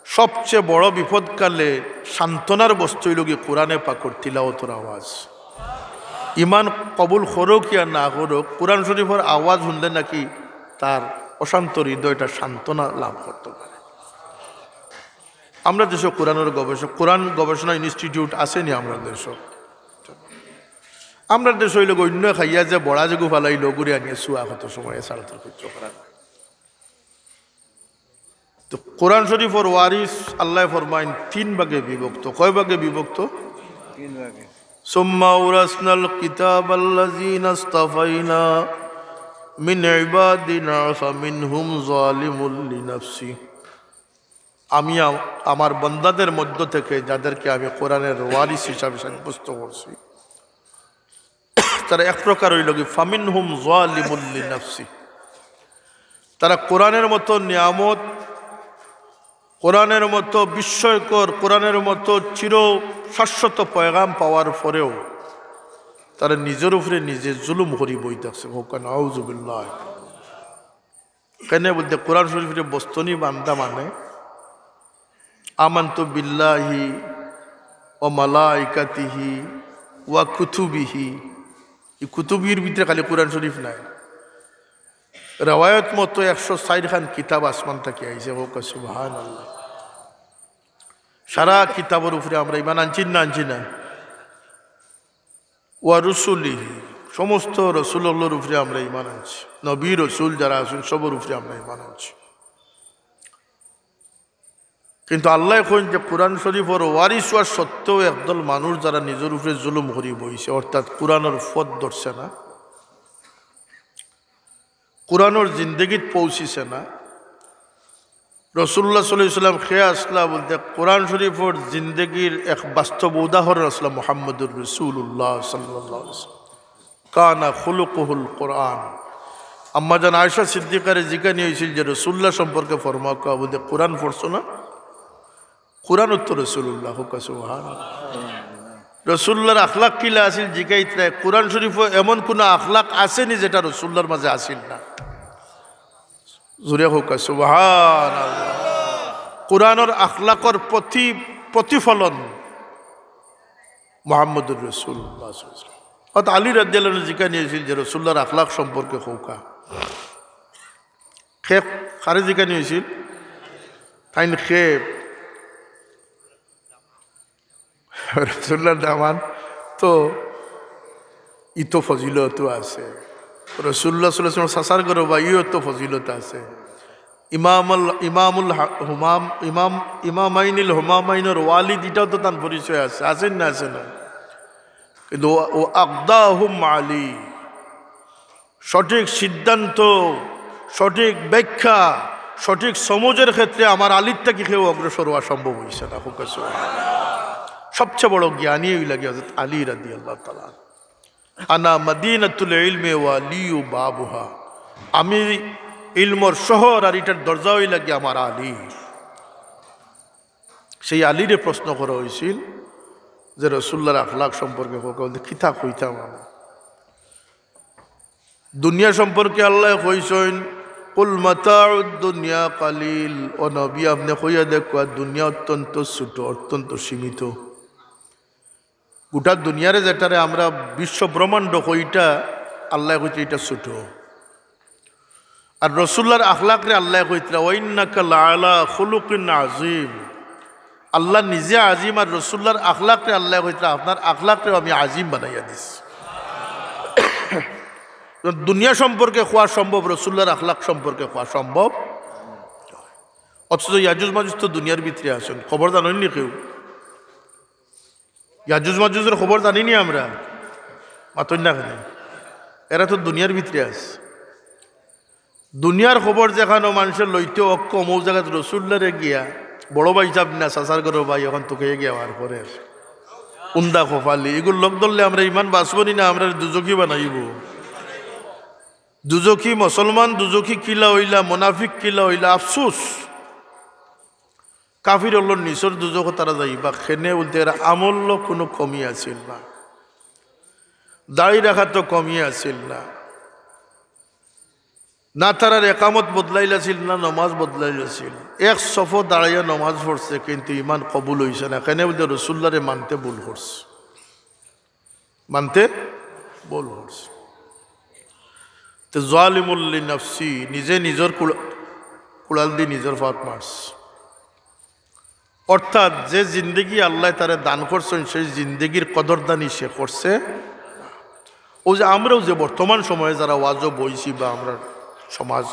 সবচেয়ে বড় বিপদকালে সান্ত্বনার বস্তু অইলো গি কোরআনে পাকর তিলাওয়াতর আওয়াজ। ইমান কবুল করুক ইয়া না করুক, কোরআন শরীফর আওয়াজ হুনলে নাকি তার অশান্ত হৃদয়টা সান্ত্বনা লাভ করতে পারে। আমরা দেশো কোরআনর গবেষক, কোরআন গবেষণা ইনস্টিটিউট আছে নি আমরা দেশো? আমরা দেশো অইলো অন্য খাইয়া যে বড়া যেগু ফালাইলো, গুড়ি আনিয়া শুয়া কত সময় ছাড়া তার কিছু করার নাই। তো কোরআন শরীফর ওয়ারিস আল্লায় ফরমাইন তিন ভাগে বিভক্ত। কয় ভাগে বিভক্ত? তিন ভাগে। ثم أورثنا الكتاب الذين اصطفينا من عبادنا فمنهم ظالم لنفسه। আমি আম-, আমার বন্দাদের মধ্য থেকে যাদেরকে আমি কোরআনের ওয়ারিস হিসাবে সাব্যস্ত করছি, তারা এক প্রকার অইলো কি, فمنهم ظالم لنفسه। তারা কোরআনের মতো নিয়ামত, কোরআনের মতো বিস্ময়কর, কোরআনের মতো চির শাশ্বত পয়গাম পাওয়ার পরেও তারা নিজর উপরে নিজে জুলুম করি বই থাকছে। কউক্কা নাউজুবিল্লাহ। কেনে বুলতে কোরআন শরীফরে বস্তনি বান্দা মানে آمنت بالله وملائكته وكتبه। ই কুতুবির ভিতরে খালি কোরআন শরীফ নায়। রেওয়ায়ত মতো একশো চাইর খান কিতাব আসমান থাকি আইছে। কউক্কা সুবহানাল্লাহ। সারা কিতাবর উপরে আমরা ইমান আনছি না, আনছি না? ওয়া রুসুলিহি, সমস্ত রসুল অকলর উপরে আমরা ইমান আনছি। নবী রসুল যারা আছইন সবর উপরে আমরা ইমান আনছি। কিন্তু আল্লায় কইন যে কোরআন শরীফর ওয়ারিস অওয়া সত্ত্বেও একদল মানুষ যারা নিজর উপরে জুলুম করি বইছে, অর্থাৎ কোরআনর পথ ধরছে না, কোরআনর জিন্দেগিত পৌঁছিছে না। রসুলুল্লাহ সাল্লাল্লাহু আলাইহি ওয়াসাল্লাম কে আছলা বুলতে কোরআন শরীফর জিন্দেগির এক বাস্তব উদাহরণ আছলা মুহাম্মদুর রাসূলুল্লাহ সাল্লাল্লাহু আলাইহি ওয়াসাল্লাম। কানা খুলুকুহুল কোরআন। আম্মাজান আয়েশা সিদ্দিকারে জিকানি অইছিল যে রসুলুল্লাহ সম্পর্কে ফরমাউক্কা বুলতে কোরআন পড়ছো না? কোরআন তো রসুলুল্লাহ, কউক্কা সুবহানাল্লাহ। রসুলুল্লাহর আখলাক কিলা আছিল জিকাইতরা, কোরআন শরীফো এমন কুনু আখলাক আছে নি যেটা রসুলুল্লাহর মাঝে আছিল না? জোরে কউক্কা সুবহানাল্লাহ। কোরআনর আখলাকর প্রতি-, প্রতিফলন মুহাম্মদুর রাসূলুল্লাহ সাল্লাল্লাহু আলাইহি ওয়াসাল্লাম। অর্থাৎ আলী রাদিয়াল্লাহু আনহু জিকানি অইছিল যে রসুলুল্লাহর আখলাক সম্পর্কে কউক্কা। কে, কারে জিকানি অইছিল? তাইন কে? রসুলুল্লাহর দামান তো, ই তো ফজিলত আছে। রসুলুল্লাহ সাল্লাল্লাহু আলাইহি ওয়াসাল্লাম চাচার ঘরর ভাই, ইও তো ফজিলত আছে। ইমামুল, ইমামুল হা-, হুমাম, ইমাম, ইমামাইনিল হুমামাইনর ওয়ালিদ, ইটাও তো তান পরিচয় আছে, আছে না, আছে না? কিন্তু ও, ও আকদাহুম আলী, সঠিক সিদ্ধান্ত, সঠিক ব্যাখ্যা, সঠিক সমঝর ক্ষেত্রে আমার আলীর থাকি কেউ অগ্রসর অওয়া সম্ভব অইছে না। কউক্কা সুবহানাল্লাহ। সবচেয়ে বড় জ্ঞানী অইলা গিয়া হযরত আলী রাদিয়াল্লাহু তাআলা আনহু। আনা মদিনাতুল ইলমি ওয়া আলিয়ু বাবুহা। আমি ইলমর শহর, আর ইটার দরজা অইলা গিয়া আমার আলী। সেই আলীরে প্রশ্ন করা অইছিল যে রসুলুল্লাহর আখলাক সম্পর্কে কউক্কা, বুলতে কিতা কইতাম আমি? দুনিয়া সম্পর্কে আল্লায় কইছইন, "কুল মাতাউদ দুনিয়া কালিল।" ও নবী, আপনে কইয়া দেখউক্কা, দুনিয়া অত্যন্ত ছোট, অত্যন্ত সীমিত। গোটা দুনিয়ারে যেটারে আমরা বিশ্ব ব্রহ্মাণ্ড কই, ইটা আল্লায় কইতরা ইটা ছোট। আর রসুলুল্লাহর আখলাকরে আল্লায় কইতরা, "ওয়া ইন্নাকা লাআলা খুলুকিন আযীম।" আল্লাহ নিজে আজিম, আর রসুলুল্লাহর আখলাকরে আল্লায় কইতরা, "আপনার আখলাকরেও আমি আজিম বানাইয়া দিছি।" দুনিয়া সম্পর্কে কওয়া সম্ভব, রসুলুল্লাহর আখলাক সম্পর্কে কওয়া সম্ভব। অথচ ইয়াজুজ মাজুজ তো দুনিয়ার ভিতরে আছইন, খবর জানইন নি কেউ? ইয়াজুজ মাজুজর খবর জানি নি আমরা? মাতইন না কেনে? এরা তো দুনিয়ার ভিতরে আছে। দুনিয়ার খবর যেখানো মানষে লইতে অক্ষম, অউ জাগাত রসুলুল্লাহরে গিয়া, বড় ভাইসাব না, চাচার ঘরর ভাই, অখন তুকাইয়া গিয়া বার করের। উন্দা কপালি, ইগুর লগ ধরলে আমরার ইমান বাঁচবো নি না, আমরারে দুজখি বানাইবো। দুজখি মুসলমান, দুজখি কিলা অইলা, মুনাফিক কিলা অইলা, আফসুস। কাফির অকলর নিচর দুজখো তারা যাইবা। কেনে বুলতে এরা আমলো কুনু কমি আছিল না, দাড়ি রাখাত কমি আছিল না, না তারার একামত বদলাইল আছিল, না নমাজ বদলাইল আছিল। এক সফো দাঁড়াইয়া নমাজ পড়ছে, কিন্তু ইমান কবুল অইছে না। কেনে বুলতে রসুলুল্লাহরে মানতে ভুল করছে। মানতে ভুল করছে। তে জালিমুল লিনাফসি, নিজে নিজর কুড়া-, কুড়াল দি নিজর ফাত মারছে। অর্থাৎ যে জিন্দেগি আল্লায় তারে দান করছইন, সেই জিন্দেগির কদরদানি সে করছে। অউ যে আমরাও যে বর্তমান সময়ে যারা ওয়াজো বইছি বা আমরার সমাজ,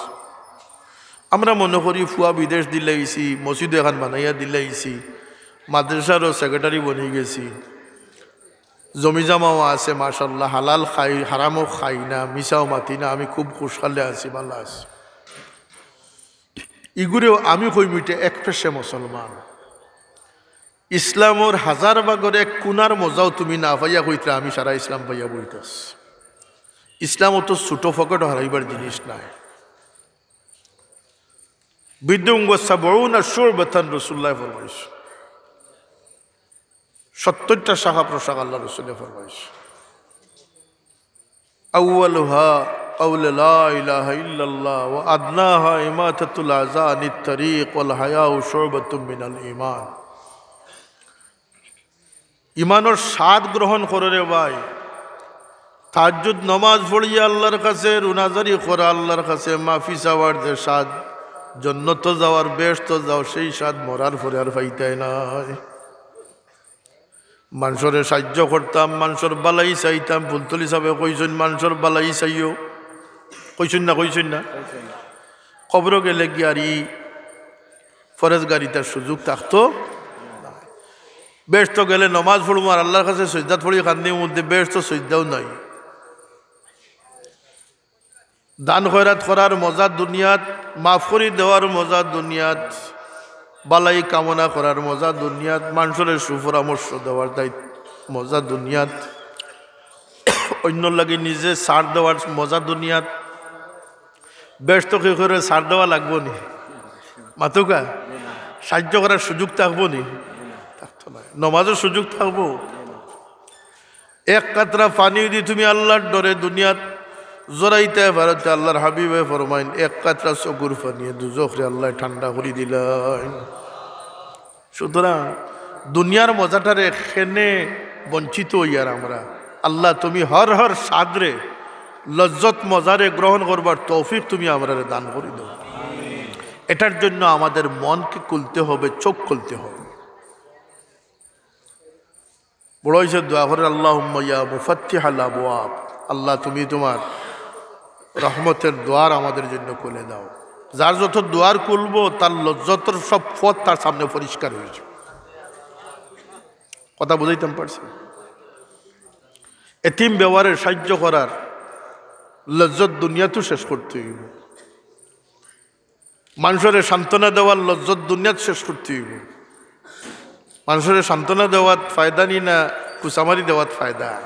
আমরা মনো করি ফুয়া বিদেশ দিলাইছি, মসজিদও এখান বানাইয়া দিলাইছি, মাদ্রাসারও সেক্রেটারি বনি গেছি, জমিজমাও আছে, মাশাআল্লাহ, হালাল খাই, হারামও খাই না, মিছাও মাতি না, আমি খুব খুশহালে আছি, ভালা আছি। ইগুরেও আমি কইমু, ইটা এক পেশে মুসলমান। ইসলামর হাজার ভাগর এক কুনার মজাও তুমি না পাইয়া কইতরা, আমি সারা ইসলাম পাইয়া বইতাছি। ইসলাম অত ছোট পকেটো হারাইবার জিনিস নায়। বিদউন ওয়া সাবউনা শুবাতান, রাসুলুল্লায় ফরমাইছইন। সত্তইরটা শাখা প্রশাখা আল্লার রাসুলে ফরমাইছইন। আউয়ালুহা কাউলু লা ইলাহা ইল্লাল্লাহ ওয়া আদনাহা ইমাতাতুল আযা আনিত তারিক ওয়াল হায়াউ শুবাতুম মিনাল ঈমান। ঈমানর স্বাদ গ্রহণ করো রে ভাই। তাহাজ্জুদ নমাজ পড়িয়া আল্লার কাছে রুনাজারি করা, আল্লার কাছে মাফি চাওয়ার যে স্বাদ, জন্নতো যাওয়ার, বেহেস্তো যাওয়ার, সেই স্বাদ মরার পরে আর পাইতায় নায়। মানষরে সাইয্য করতাম, মানষর ভালাই চাইতাম। ফুলতলি সাবে কইছইন, মানষর ভালাই চাইও। কইছইন না, কইছইন না? কবরো গেলে গিয়া আর ই পরেজগারিতার সুযোগ থাকতো না। বেহেস্তো গেলে নমাজ পড়মু আর আল্লার কাছে সইজদাত পড়ি কান্দিমু, মধ্যে বেহেস্তো সইজদাও নাই। দান খয়রাত করার মজা দুনিয়াত, মাফ করি দেওয়ার মজা দুনিয়াত, ভালাই কামনা করার মজা দুনিয়াত, মানষরে সুপরামর্শ দেওয়ার দায়িত্ব মজা দুনিয়াত, অইন্যর লাগি নিজে ছাড় দেওয়ার মজা দুনিয়াত। বেহেস্তো কেউরে ছাড় দেওয়া লাগবো নি? মাতুক্কা, সাইয্য করার সুযোগ থাকবো নি? থাকতো নায়। নমাজর সুযোগ থাকবো? এক কাতরা পানি যুদি তুমি আল্লার ডরে দুনিয়াত জরাইতায় পারো, তে আল্লার হাবিবে ফরমাইন, এক কাতরা চকুর পানিয়ে দুজখরে আল্লায় ঠান্ডা করি দিলাইন। সুতরাং দুনিয়ার মজাটারে কেনে বঞ্চিত অইয়ার আমরা। আল্লাহ, তুমি হর হর স্বাদরে, লজ্জত মজারে গ্রহণ করবার তৌফিক তুমি আমরারে দান করি দেও। এটার জন্য আমাদের মনকে খুলতে হবে, চোখ খুলতে হবে। বড় অইছে দোয়া করের, "আল্লাহুম্মা ইয়া মুফাত্তিহাল আবওয়াব", আল্লাহ, তুমি তোমার রহমতের দুয়ার আমাদের জন্য খুলে দাও। যার যত দুয়ার খুলবো, তার লজ্জতর সব পথ তার সামনে পরিষ্কার অইযিবো। কথা বুঝাইতাম পারছি? এতিম বেওয়ারে সাইয্য করার লজ্জত দুনিয়াতউ শেষ করতে অইবো। মানষরে সান্ত্বনা দেওয়ার লজ্জত দুনিয়াত শেষ করতে অইবো। মানষরে সান্ত্বনা দেওয়াত ফায়দা নি না কুচামারি দেওয়াত ফায়দা?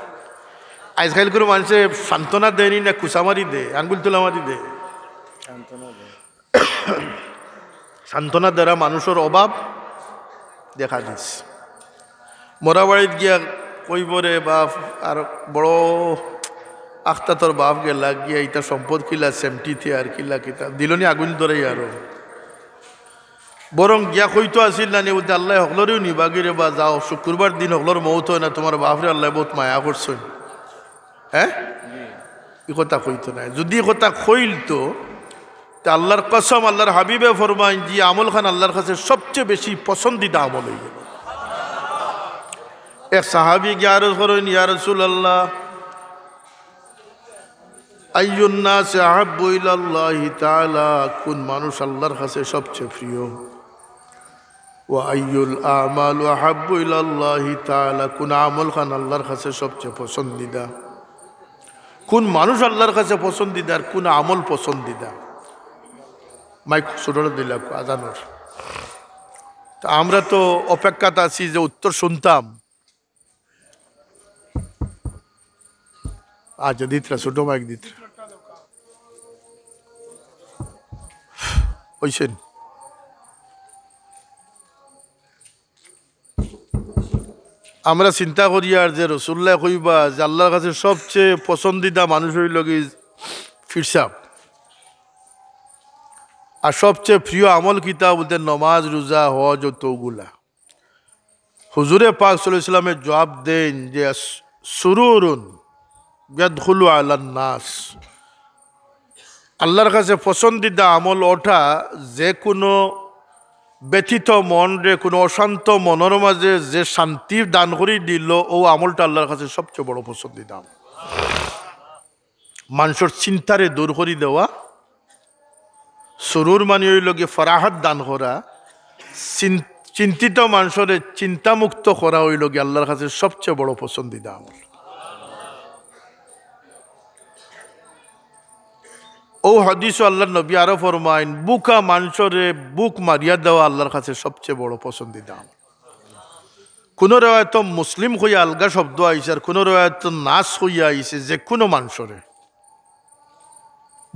আইজকাইল কুনু মানষে সান্ত্বনা দেয় নি না কুচামারি দেয়, আঙ্গুল তুলা মারি দেয়? সান্ত্বনা দেয়। সান্ত্বনা দেরা মানষর অভাব দেখা দিছে। মরা বাড়িত গিয়া কইবো, "রে বাফ, আর বড় আখতা তোর বাফ গেলা, গিয়া ইতা সম্পদ কিলা, সেমটিতে আর কিলা কিতা, দিলনি আগুইন ধরাই আরো।" বরং গিয়া কইতো আছিল না নি, "বুলতে আল্লায় হকলরেউ নিবাগি রে বা, যাও, শুক্রবার দিন হকলর মউত অয় না, তোমার বাফরে আল্লায় বউত মায়া করছইন।" হে? ই কথা কইতো নায়। যুদি ই কথা কইলতো, তে আল্লার কসম, আল্লার হাবিবে ফরমাইন, যে আমলখান আল্লার কাছে সবচে বেশি পছন্দিদা আমল অইগেলো। এক সাহাবি গিয়া আরজ করইন, "ইয়া রাসুলাল্লাহ, আইয়ুন নাসি আহাব্বু ইলাল্লাহি তাআলা, কুন মানুষ আল্লার কাছে সবচে প্রিয়?" "ওয়া আইয়ুল আমালু আহাব্বু ইলাল্লাহি তাআলা, কুন আমলখান আল্লার কাছে সবচে পছন্দিদা?" কুন মানুষ আল্লার কাছে পছন্দিদা আর কুন আমল পছন্দিদা? মাইক ছোটরে দিলা আজানর। তে আমরা তো অপেক্ষাত আছি যে উত্তর হুনতাম। আচ্ছা, দিতরা, ছোট মাইক দিতরা। অইছে নি? আমরা চিন্তা করিয়ার যে রসুলুল্লায় কইবা যে আল্লার কাছে সবচে পছন্দিদা মানুষ অইলোগি পীর সাব, আর সবচে প্রিয় আমল কিতা? বুলতে নমাজ, রুজা, হজ অতগুলা। হুজুরে পাক সাল্লাল্লাহু আলাইহি ওয়াসাল্লামে জুয়াব দেইন যে, "সুরুরুন ইয়াদখুলু আলান নাস।" আল্লার কাছে পছন্দিদা আমল অটা, যে কুনু ব্যথিত মনরে, কুনু অশান্ত মনর মাঝে যে শান্তি দান করি দিল, অউ আমলটা আল্লার কাছে সবচে বড় পছন্দিদা আমল। মানষর চিন্তারে দূর করি দেওয়া, সুরুর মানি অইলো গি ফরাহাত দান করা, চিন-, চিন্তিত মানষরে চিন্তামুক্ত করা অইলো গি আল্লার কাছে সবচে বড় পছন্দিদা আমল। অউ হাদিসো আল্লার নবী আরো ফরমাইন, বুকা মানষরে বুক মারিয়া দেওয়া আল্লার কাছে সবচে বড় পছন্দিদা আমল। কুনু রেওয়ায়তো মুসলিম কইয়া আলগা শব্দ আইছে, আর কুনু রেওয়ায়তো নাস কইয়া আইছে, যে কুনু মানষরে,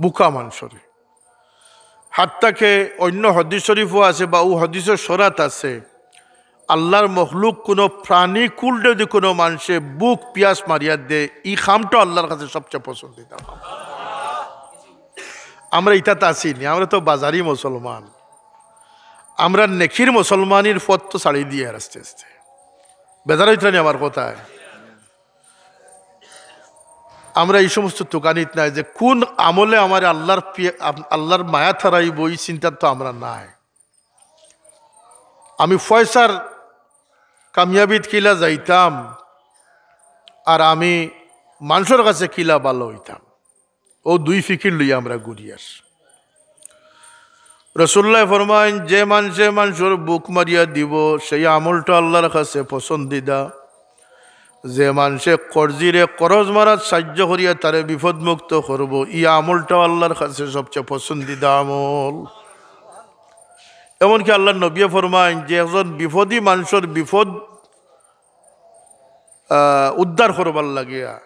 বুকা মানষরে। হাত্তাকে অইন্য হাদিস শরিফো আছে বা অউ হাদিসো শরাত আছে, আল্লার মখলুক কুনু প্রাণীকুলরে যুদি কুনু মানষে বুক পিয়াস মারিয়া দেয়, ই কামটা আল্লার কাছে সবচে পছন্দিদা কাম। আমরা ইতাত আছি নি, আমরা তো বাজারি মুসলমান। আমরা নেকির মুসলমানির পথ তো ছাড়ি দিয়ার আস্তে আস্তে। বেজার অইতরা নি আমার কথায়? আমরা ই সমস্ত তুকানিত নাই যে কুন আমলে আমারে আল্লার পিয়া-, আপ-, আল্লার মায়া থারাইবো, ই চিন্তাত তো আমরা নাই। আমি পয়সার কামিয়াবিত কিলা যাইতাম, আর আমি মানষর কাছে কিলা ভালা অইতাম, অউ দুই ফিকির লইয়া আমরা ঘুরিয়ার। রসুলুল্লায় ফরমাইন, যে মানষে মানষর বুক মারিয়া দিবো, সেই আমলটা আল্লার কাছে পছন্দিদা। যে মানষে করজিরে করজ মারাত সাইয্য করিয়া তারে বিপদমুক্ত করবো, ই আমলটাও আল্লার কাছে সবচে পছন্দিদা আমল। এমনকি আল্লার নবীয়ে ফরমাইন যে একজন বিপদী মানষর বিপদ, আহ, উদ্ধার করবার লাগিয়া,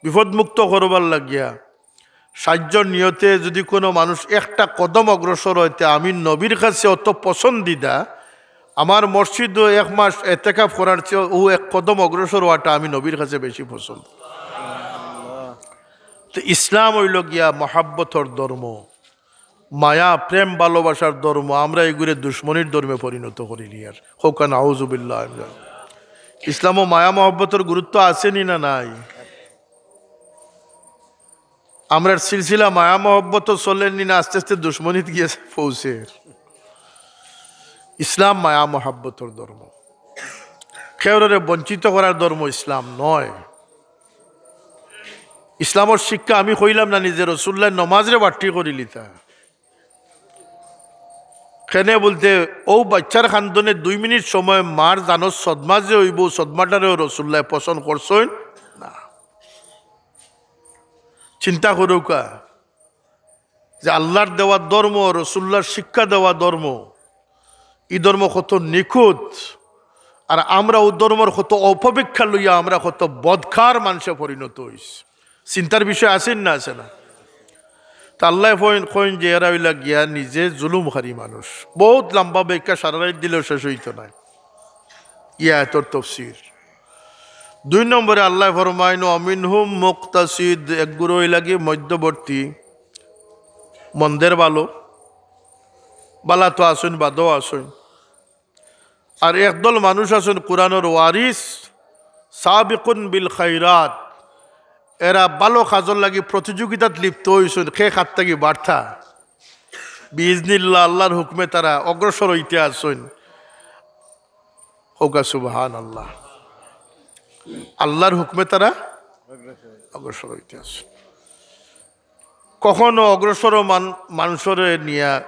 বিপদমুক্ত করবার লাগিয়া সাইয্যর নিয়তে যুদি কুনু মানুষ একটা কদম অগ্রসর অয়, তে আমি নবীর কাছে অত পছন্দিদা, আমার মসজিদো এক মাস এতেকাফ করার চেয়ে অউ এক কদম অগ্রসর অওয়াটা আমি নবীর কাছে বেশি পছন্দ। তো ইসলাম অইলো গিয়া মহাব্বতর ধর্ম, মায়া, প্রেম, ভালোবাসার ধর্ম। আমরা ইগুরে দুশমনির ধর্মে পরিণত করিলিয়ার। কউক্কা নাউজুবিল্লাহ। ইসলামো মায়া মহব্বতর গুরুত্ব আছে নি না নাই? আমরার সিলসিলা মায়া মহব্বত চলের নি না, আস্তে আস্তে দুশমনিত গিয়া পৌঁছের? ইসলাম মায়া মহব্বতর ধর্ম, কেউরে বঞ্চিত করার ধর্ম ইসলাম নয়। ইসলামর শিক্ষা আমি কইলাম না নি যে রসুলুল্লায় নমাজরে বাট্টি করিলিতা। কেনে বুলতে, অউ বাইচ্চার কান্দনে দুই মিনিট সময় মার জানো সদমা যে অইবো, সদমাটারেও রসুলুল্লায় পছন্দ করছইন না। চিন্তা করউক্কা যে আল্লার দেওয়া ধর্ম, রসুলুল্লার শিক্ষা দেওয়া ধর্ম, ই ধর্ম কত নিখুঁত, আর আমরা অউ ধর্মর কত অপব্যাখ্যা লইয়া আমরা কত বদকার মানষে পরিণত অইছি। চিন্তার বিষয় আছে না, আছে না? তা আল্লায় কইন, কইন যে এরা অইলা গিয়া নিজে জুলুমকারী মানুষ। বউত লাম্বা ব্যাখ্যা, সারা রাইত দিলেও শেষ অইতো নায়। ই আয়াতর তফসির। দুই নম্বরে আল্লায় ফরমাইন, "ওয়া মিনহুম মুকতাসিদ", এক গুরু অইলা গি মধ্যবর্তী, মন্দের ভালো, ভালা তো আছইন, বাদও আছইন। আর একদল মানুষ আছইন কুরআনর ওয়ারিস, সাবিকুন বিল খাইরাত, এরা ভালো কাজর লাগি প্রতিযোগিতাত লিপ্ত অইছইন, কে কার থাকি বাড়তা। বিইজনিল্লাহ, আল্লার হুকুমে তারা অগ্রসর অইতে আছইন। কউক্কা সুবহানাল্লাহ। আল্লার হুকুমে তারা অগ্রসর অইতে আছইন। কখনো অগ্রসর মান-, মানষরে নিয়া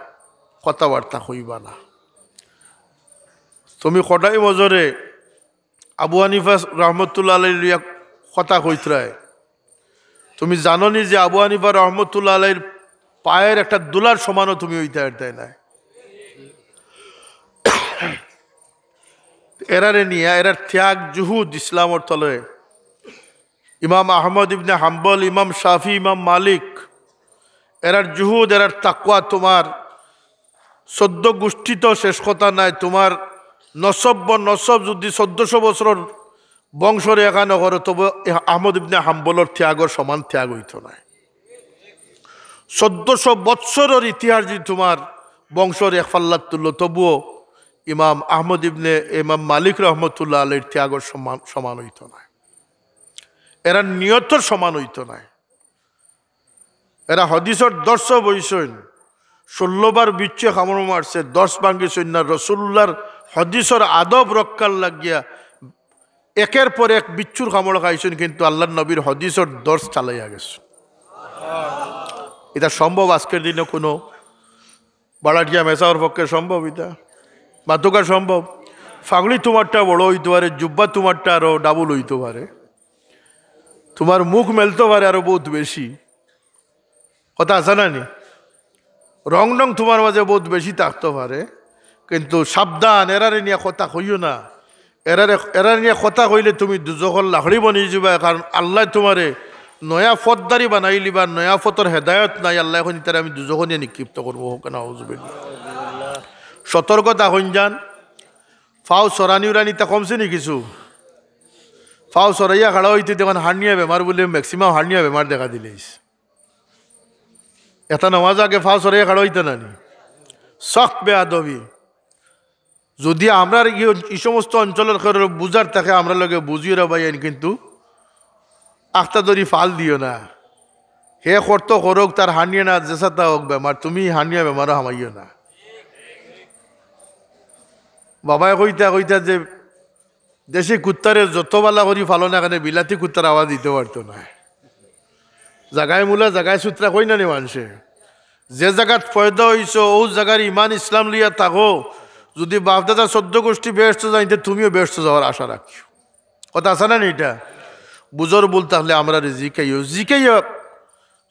কথাবার্তা কইবা না। তুমি কটাই মজরে আবু হানিফা রহমতুল্লাহ আলাইহির লইয়া কথা কইতরায়। তুমি জানো নি যে আবু হানিফা রহমতুল্লাহ আলাইহির পায়ের একটা ধুলার সমানও তুমি অইতা পারতায় নায়। এরারে নিয়া, এরার ত্যাগ জুহুদ ইসলামর তলে। ইমাম আহমদ ইবনে হাম্বল, ইমাম শাফি, ইমাম মালিক, এরার জুহুদ, এরার তাকওয়া তুমার চৌদ্দ গুষ্টিত শেষ কথা নায়। তুমার নসব ব নসব যুদি চৌদ্দশো বছরর বংশরে এখানো করো, তবু এ আহমদ ইবনে হাম্বলর ত্যাগর সমান ত্যাগ অইতো নায়। চৌদ্দশো বৎসরর ইতিহাস যুদি তুমার বংশর এক পাল্লাত তুলো, তবুও ইমাম আহমদ ইবনে ইমাম মালিক রহমতুল্লাহ আলাইহির ত্যাগর সমান, সমান অইতো নায়। এরার নিয়তর সমান অইতো নায়। এরা হাদিসর দর্শ বইছইন, ষোলো বার বিচ্ছুয়ে কামড় মারছে, দশ ভাঙ্গিছইন না। রসুলুল্লাহর হাদিসর আদব রক্ষার লাগিয়া একের পর এক বিচ্ছুর কামড় খাইছইন, কিন্তু আল্লাহর নবীর হাদিসর দর্শ চালাইয়া গেছইন। ইটা সম্ভব আজকের দিনে কোনো ভাড়াটিয়া মেসাবর পক্ষে সম্ভব ইটা? মাতুকা সম্ভব? ফাগড়ি তুমারটা বড় অইতো পারে, জুব্বা তুমারটা আরো ডাবল অইতো পারে, তুমার মুখ মেলতো পারে আরো বউত বেশি। কথা আছে না নি? রং ঢং তুমার মাঝে বউত বেশি থাকতো পারে, কিন্তু সাবধান, এরারে নিয়া কথা কইও না। এরারে, এরারে নিয়া কথা কইলে তুমি দুজখর লাকড়ি বনি যিবায়, কারণ আল্লায় তুমারে নয়া পথধারী বানাইলিবা, নয়া পথর হেদায়ত নাই, আল্লায় কইন ইতারে আমি দুজখো নিয়া নিক্ষিপ্ত করমু। কউক্কা নাউজুবিল্লাহ। সতর্ক থাকইন যান, ফাও সরানি উরানি ইতা কমছে নি কিছু? ফাও সরাইয়া খাড়া অইতে দেখইন হার্নিয়া বেমার বুলে, maximum হার্নিয়া বেমার দেখা দিলাইছে। ইটা নমাজ আগে ফাও সরাইয়া খাড়া অইতা না নি? সখ বেয়াদবি। যুদি আমরার ই, ই সমস্ত অঞ্চলর কেউর বুঝার থাকে, আমরার লগে বুঝিও রে ভাইয়াইন, কিন্তু আখতা ধরি ফাল দিও না। হে করতো করউক, তার হার্নিয়া না যেসাতা অউক বেমার, তুমি হার্নিয়া বেমারো হামাইও না। বাবায় কইতা কইতা যে দেশি কুত্তারে যত বালা করি ফালো না কেনে, বিলাতি কুত্তার আওয়াজ দিতো পারতো নায়। জাগায় মুলা, জাগায় সুতরা কই না নি মানষে? যে জাগাত পয়দা অইছো, অউ জাগার ইমান ইসলাম লইয়া থাকো। যুদি বাপদাদা চৌদ্দ গুষ্টি বেহেস্তো যাইন, তে তুমিও বেহেস্তো যাওয়ার আশা রাখিও। কথা আছে না নি ইটা? বুঝর ভুল থাকলে আমরারে জিকাইও, জিকাইও।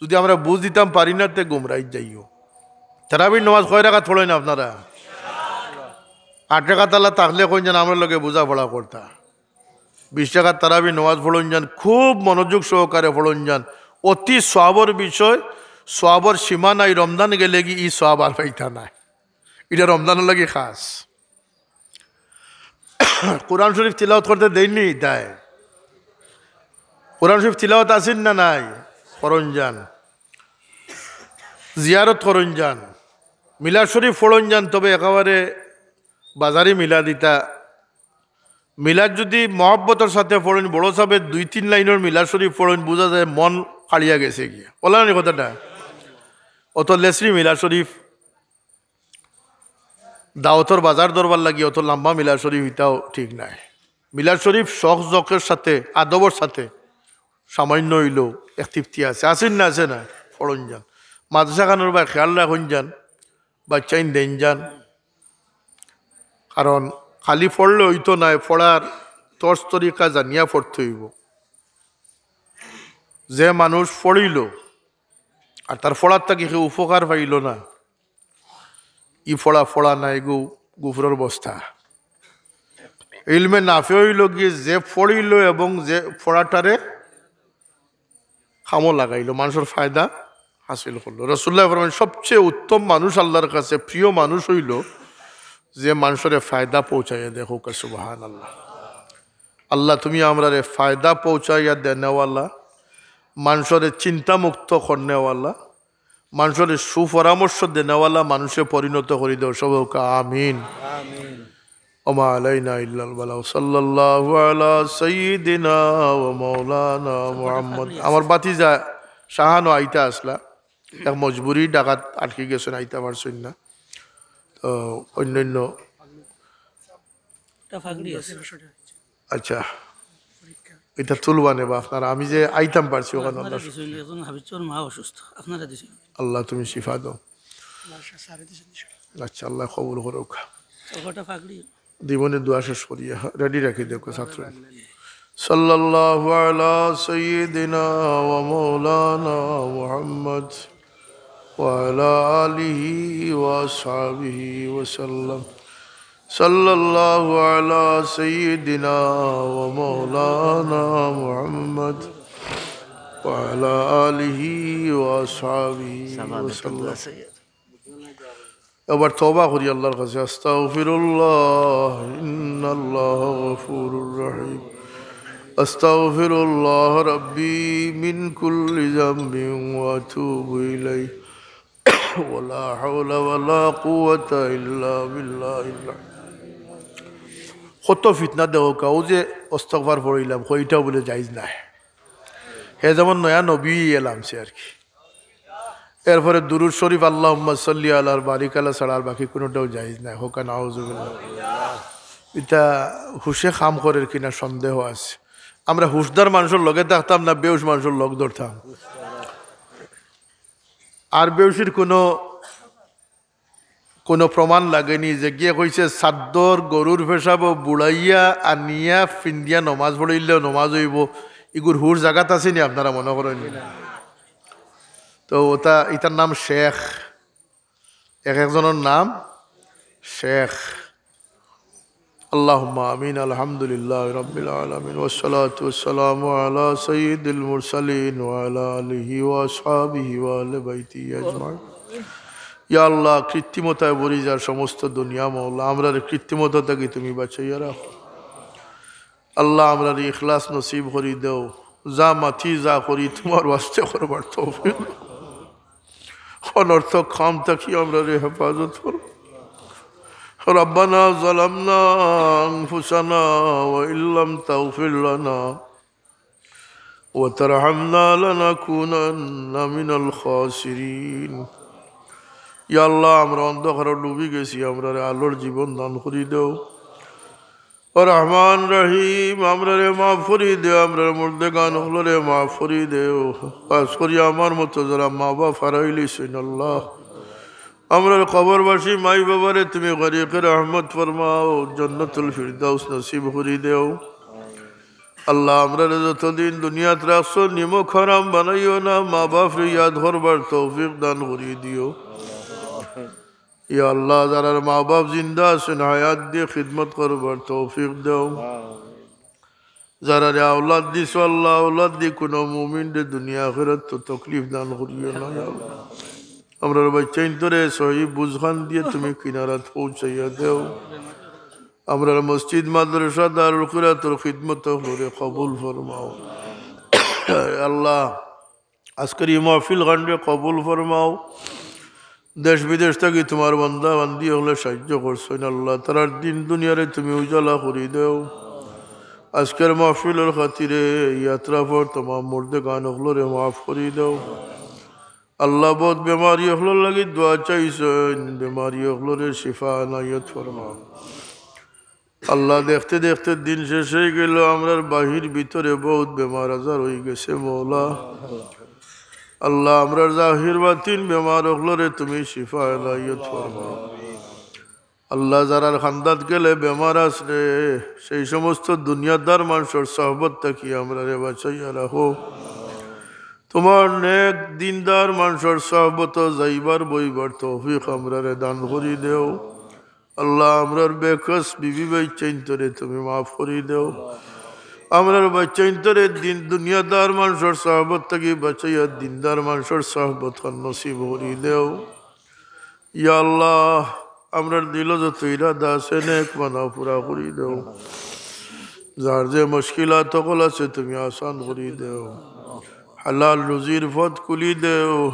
যুদি আমরা বুঝ দিতাম পারি না, তে গুমরাইত যাইও। তারাবির নমাজ কয় রাকাত পড়ইন আপনারা? আট রাকাত আলা থাকলে কইন যান, আমরার লগে বুঝাপড়া করতা। বিশ রাকাত তারাবির নমাজ পড়ইন যান, খুব মনোযোগ সহকারে পড়ইন যান। অতি সওয়াবর বিষয়, সওয়াবর সীমা নাই। রমজান গেলেগি ই সওয়াব আর পাইতা নায়। ইটা রমজানর লাগি খাস। কোরআন শরীফ তিলাওয়াত করতে দেইন নি? দেয়। কোরআন শরীফ তিলাওয়াত আছে না নাই? করইন যান। জিয়ারত করইন যান। মিলাদ শরীফ পড়ইন যান, তবে একেবারে বাজারি মিলাদ ইতা। মিলাদ যুদি মহব্বতর সাথে পড়ইন, বড় সাবে দুই তিন লাইনর মিলাদ শরীফ পড়ইন, বুঝা যায় মন কাড়িয়া গেছে গিয়া। অলা নি কথাটা? অত লেসরি মিলাদ শরীফ দাওয়াতর বাজার ধরবার লাগি অত লাম্বা মিলাদ শরীফ ইতাও ঠিক নায়। মিলাদ শরীফ শখ জখর সাথে, আদবর সাথে সামান্য অইলেও এক তৃপ্তি আছে। আছে না, আছে না? পড়ইন যান। মাদ্রাসা খানর বায় খেয়াল রাখইন যান, বাচ্চাইন দেইন যান। কারণ খালি পড়লে অইতো নায়, পড়ার তর্জ তরিকা জানিয়া পড়তে অইবো। যে মানুষ পড়িলো আর তার পড়ার থাকি কেউ উপকার পাইলো না, ই পড়া পড়া নায় গো, কুফরর বস্তা। ইলমে নাফে অইলো গিয়া যে পড়িলো এবং যে পড়াটারে কামো লাগাইলো, মানষর ফায়দা হাসিল করলো। রাসুলুল্লাহ ফরমাইন, সবচেয়ে উত্তম মানুষ আল্লাহর কাছে প্রিয় মানুষ অইলো যে মানষরে ফায়দা পৌঁছাইয়া দেয়। কউক্কা সুবহানাল্লাহ। আল্লাহ, তুমি আমরারে ফায়দা পৌঁছাইয়া দেনেওয়ালা, মানষরে চিন্তামুক্ত করনেওয়ালা, মানষরে সুপরামর্শ দেনেওয়ালা মানুষে পরিণত করি দেও। সবে কউক্কা আমিন। আমিন। ওমা আলাইনা ইল্লাল বালাগ। সাল্লাল্লাহু আলা সাইয়্যিদিনা ওয়া মাওলানা মুহাম্মদ। আমার ভাতিজা শাহানো আইতা আছলা, এক মজবুরি ঢাকাত আটকি গেছইন, আইতা পারছইন না। তো অন্যান্য একটা ফাগড়ি আছে। আচ্ছা, ইটা তুলবা নে বা আপনারা, আমি যে আইতাম পারছি অখানো আপনারা আল্লাহ দিছইন, একজন হাফিজর মা অসুস্থ, আপনারা দিছইন। আল্লাহ তুমি শিফা দাও। আচ্ছা, আল্লাহ কবুল করউক। ওটা ফাগড়ি। দিবনে দোয়া শেষ করিয়া রেডি রাখি দেউক্কা ছাত্র। সাল্লাল্লাহু আলা সাইয়্যিদিনা ওয়া মাওলানা মুহাম্মদ ওয়া আলা আলিহি ওয়া আসহাবিহি ওয়া সাল্লাম। সাল্লাল্লাহু আলা সাইয়্যিদিনা ওয়া মাওলানা মুহাম্মদ ওয়া আলা আলিহি ওয়া আসহাবিহি ওয়া সাল্লাম। এবার তওবা করি আল্লাহর কাছে, আস্তাগফিরুল্লাহ, ইন্নাল্লাহা গফুরুর রহিম। আস্তাগফিরুল্লাহ রাব্বি মিন কুল্লি যামবিন ওয়া আতুবু ইলাইহি। ওয়ালা হাওলা ওয়ালা কুওয়াতা ইল্লা বিল্লাহিল আলিয়্যিল আযীম। কত ফিতনা দেখো, কেউ যে অস্তগফার পড়িলাম, কইটাও বুলে জায়েজ নায়। হে যেমন নয়া নবী এলাম সে আর কি। এরপরে দুরুদ শরীফ, আল্লাহুম্মা সাল্লি আলা, বারিক আলা ছাড়া আর বাকি কোনোটাও জায়েজ নাই। হোক না, আউযুবিল্লাহ। ইটা হুশে কাম করের কিনা সন্দেহ আছে। আমরা হুশদার মানুষর লগে থাকতাম না, বেহুশ মানুষর লগ ধরতাম। আর বেহুশির কোনো, কোনো প্রমাণ লাগেনি যে গিয়ে কইছে, "সাদ্দর গরুর পেশাবো বুড়াইয়া আনিয়া ফিন্দিয়া নমাজ পড়িলেও নমাজ অইবো।" ইগুর হুশ জাগাত আছে নি আপনারা মনে করেন? তো ওটা, ইটার নাম শেখ। এক একজনের নাম শেখ। আল্লাহুম্মা আমিন। আলহামদুলিল্লাহি রাব্বিল আলামিন। ওয়াসসালাতু ওয়াসসালামু আলা সাইয়্যিদিল মুরসালিন ওয়া আলা আলিহি ওয়া আসহাবিহি ওয়া আহলি বাইতিহি আজমাইন। ইয়া আল্লাহ, কৃত্রিমতায় ভরি যার সমস্ত দুনিয়া মওলা, আমরারে কৃত্রিমতা থাকি তুমি বাঁচাইয়া রাখো। আল্লাহ, আমরারে ইখলাস নসিব করি দেও, যা মাতি যা করি তোমার ওয়াস্তে করবার তৌফিক। অনর্থক কাম থাকি আমরারে হেফাজত করো। ربنا ظلمنا أنفسنا وإن لم تغفر لنا وترحمنا لنكونن من الخاسرين। ইয়া আল্লাহ, আমরা অন্ধকারে ডুবি গেছি, আমরারে আলোর জীবন দান করি দেও। ও রহমান রহিম, আমরারে মাফ করি দেও, আমরার মুর্দেগান অকলরে মাফ করি দেও। খাস করি আমার মতো যারা মা বাপ হারাইলিছইন আল্লাহ, আমরার কবরবাসী মাই বাবারে তুমি গরিকে রহমত ফরমাও, জান্নাতুল ফিরদাউস নসিব করি দেও। আল্লাহ, আমরারে যতদিন দুনিয়াত রাখছো, নিমক হারাম বানাইও না, মা বাপরে ইয়াদ করবার তৌফিক দান করি দিও। ইয়া আল্লাহ, যারার মা বাপ জিন্দা আছইন, হায়াত দিয়া খিদমত করবার তৌফিক দেও। যারারে আওলাদ দিছো আল্লাহ, আওলাদ দি কোনো মুমিনরে দুনিয়া আখিরাত তো তকলিফ দান করিও না, ইয়া আল্লাহ। আমরার বাচ্চাইন্তরে সহি বুঝখান দিয়া তুমি কিনারাত পৌঁছাইয়া দেও। আমরার মসজিদ মাদ্রাসা দারুল কিরাতর খিদমত অকলরে কবুল ফরমাও। আল্লাহ, আজকের এই মাহফিল খানরে কবুল ফরমাও। দেশ বিদেশ থাকি তোমার বান্দা বান্দি অকলে সাহায্য করছইন আল্লাহ, তারার দিন দুনিয়ারে তুমি উজালা করি দেও। আজকের মাহফিলর খাতিরে এই আতরাফর তমাম মুর্দেগান অকলরে মাফ করি দেও। আল্লাহ, বহুত বেমারি অকলর লাগি দোয়া চাইছইন, বেমারি অকলরে শিফা এনায়েত ফরমাও। আল্লাহ, দেখতে দেখতে দিন শেষ অই গেল, আমরার বাহির ভিতরে বহুত বেমার আজার অই গেছে মওলা। আল্লাহ, আমরার জাহির বাতিন বেমার অকলরে তুমি শিফা এনায়েত ফরমাও। আল্লাহ, যারার খান্দাত গেলে বেমার আছে, সেই সমস্ত দুনিয়াদার মানষর সহবত থাকি আমরারে বাঁচাইয়া রাখো। তোমার নেক দিনদার মানষর সহবত যাইবার বইবার তৌফিক আমরারে দান করি দেও। আল্লাহ, আমরার বেকস বিবি বাইচ্চাইন্তরে তুমি মাফ করি দেও। আমরার বাইচ্চাইন্তরে দিন দুনিয়াদার মানষর সহবত থাকি বাঁচাইয়া দিনদার মানষর সহবত নসিব করি দেও। ইয়া আল্লাহ, আমরার দিলো যত ইরাদা আছে, নেক মানা পুরা করি দেও। যার যে মুশকিলাত অকল আছে, তুমি আসান করি দেও। হালাল রুজির পথ খুলি দেও।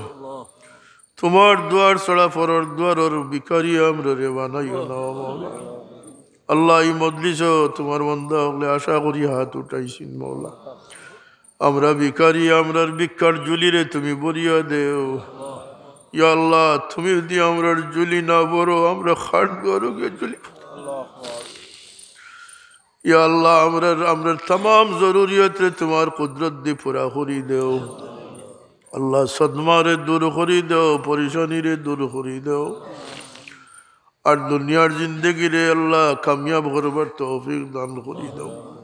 তোমার দুয়ার ছাড়া পরর দুয়ারর ভিখারি আমরারে বানাইও না, ও মাওলা। আল্লাহ, এই মজলিসো তোমার বান্দা অকলে আশা করি হাত উঠাইছইন, মাওলা। আমরা ভিখারি, আমরার ভিক্ষার ঝুলিরে তুমি ভরিয়া দেও। ইয়া আল্লাহ, তুমি যদি আমরার ঝুলি না ভরো, আমরা কার দুয়ারো গিয়া ঝুলি ভরমু? ইয়া আল্লাহ, আমরার, আমরার তামাম জরুরিয়তরে তোমার কুদরত দি পুরা করি দেও। আল্লাহ, সদমারে দূর করি দেও, পরেশানিরে দূর করি দেও। আর দুনিয়ার জিন্দেগিরে আল্লাহ কামিয়াব করবার তৌফিক দান করি দেও।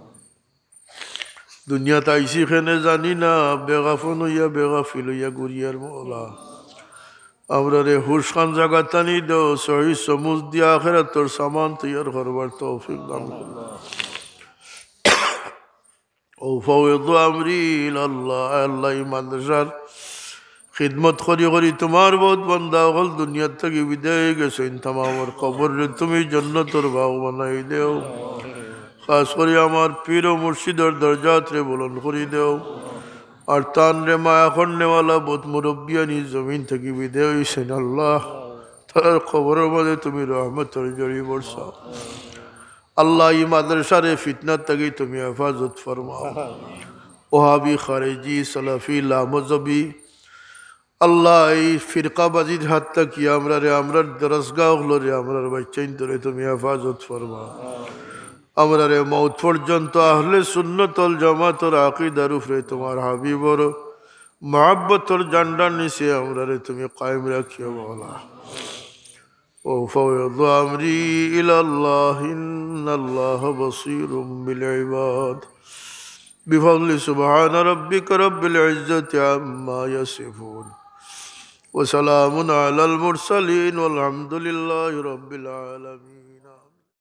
দুনিয়াত আইছি কেনে জানি না, বেগাফন অইয়া বেগাফিল অইয়া ঘুরিয়ার মওলা। আমরারে হুশ খান জাগাত আনি দেও, সহি সমুজ দিয়া আখেরাতর সামান তৈয়ার করবার তৌফিক দান করো। أفوض أمري إلى الله। আল্লাহ, এই মাদ্রাসার খিদমত করি করি তোমার বহুত বান্দা অকল দুনিয়ার থাকি বিদায় অই গেছইন, তামামর কবররে তুমি জন্নতর বাগ বানাই দেও। খাস করি আমার পীর ও মুর্শিদর দরজাতরে বুলন্দ করি দেও। আর তানরে মায়া করনেওয়ালা বহুত মুরব্বিয়ানি জমিন থাকি বিদায় অইছইন আল্লাহ, তারার কবরর মাঝে তুমি রহমতর ঝড়ি বরসাও। আল্লাহ, এই মাদ্রাসারে ফিতনার থাকি তুমি হেফাজত ফরমাও। ওহাবি, খারেজি, সালাফি, লামজহবি, আল্লাহ, এই ফিরকাবাজির হাত থাকি আমরারে, আমরার দরসগাহ অকলরে, আমরার বাচ্চাইন্তরে তুমি হেফাজত ফরমাও। আমরারে মউত পর্যন্ত আহলে সুন্নাত ওয়াল জামাতর আকিদার উপরে তুমার হাবিবর মহব্বতর ঝান্ডার নিচে আমরারে তুমি কায়েম রাখিও মাওলা। وأفوض أمري إلى الله إن الله بصير بالعباد. بفضل سبحان ربك رب العزة عما يصفون. وسلام على المرسلين والحمد لله رب العالمين.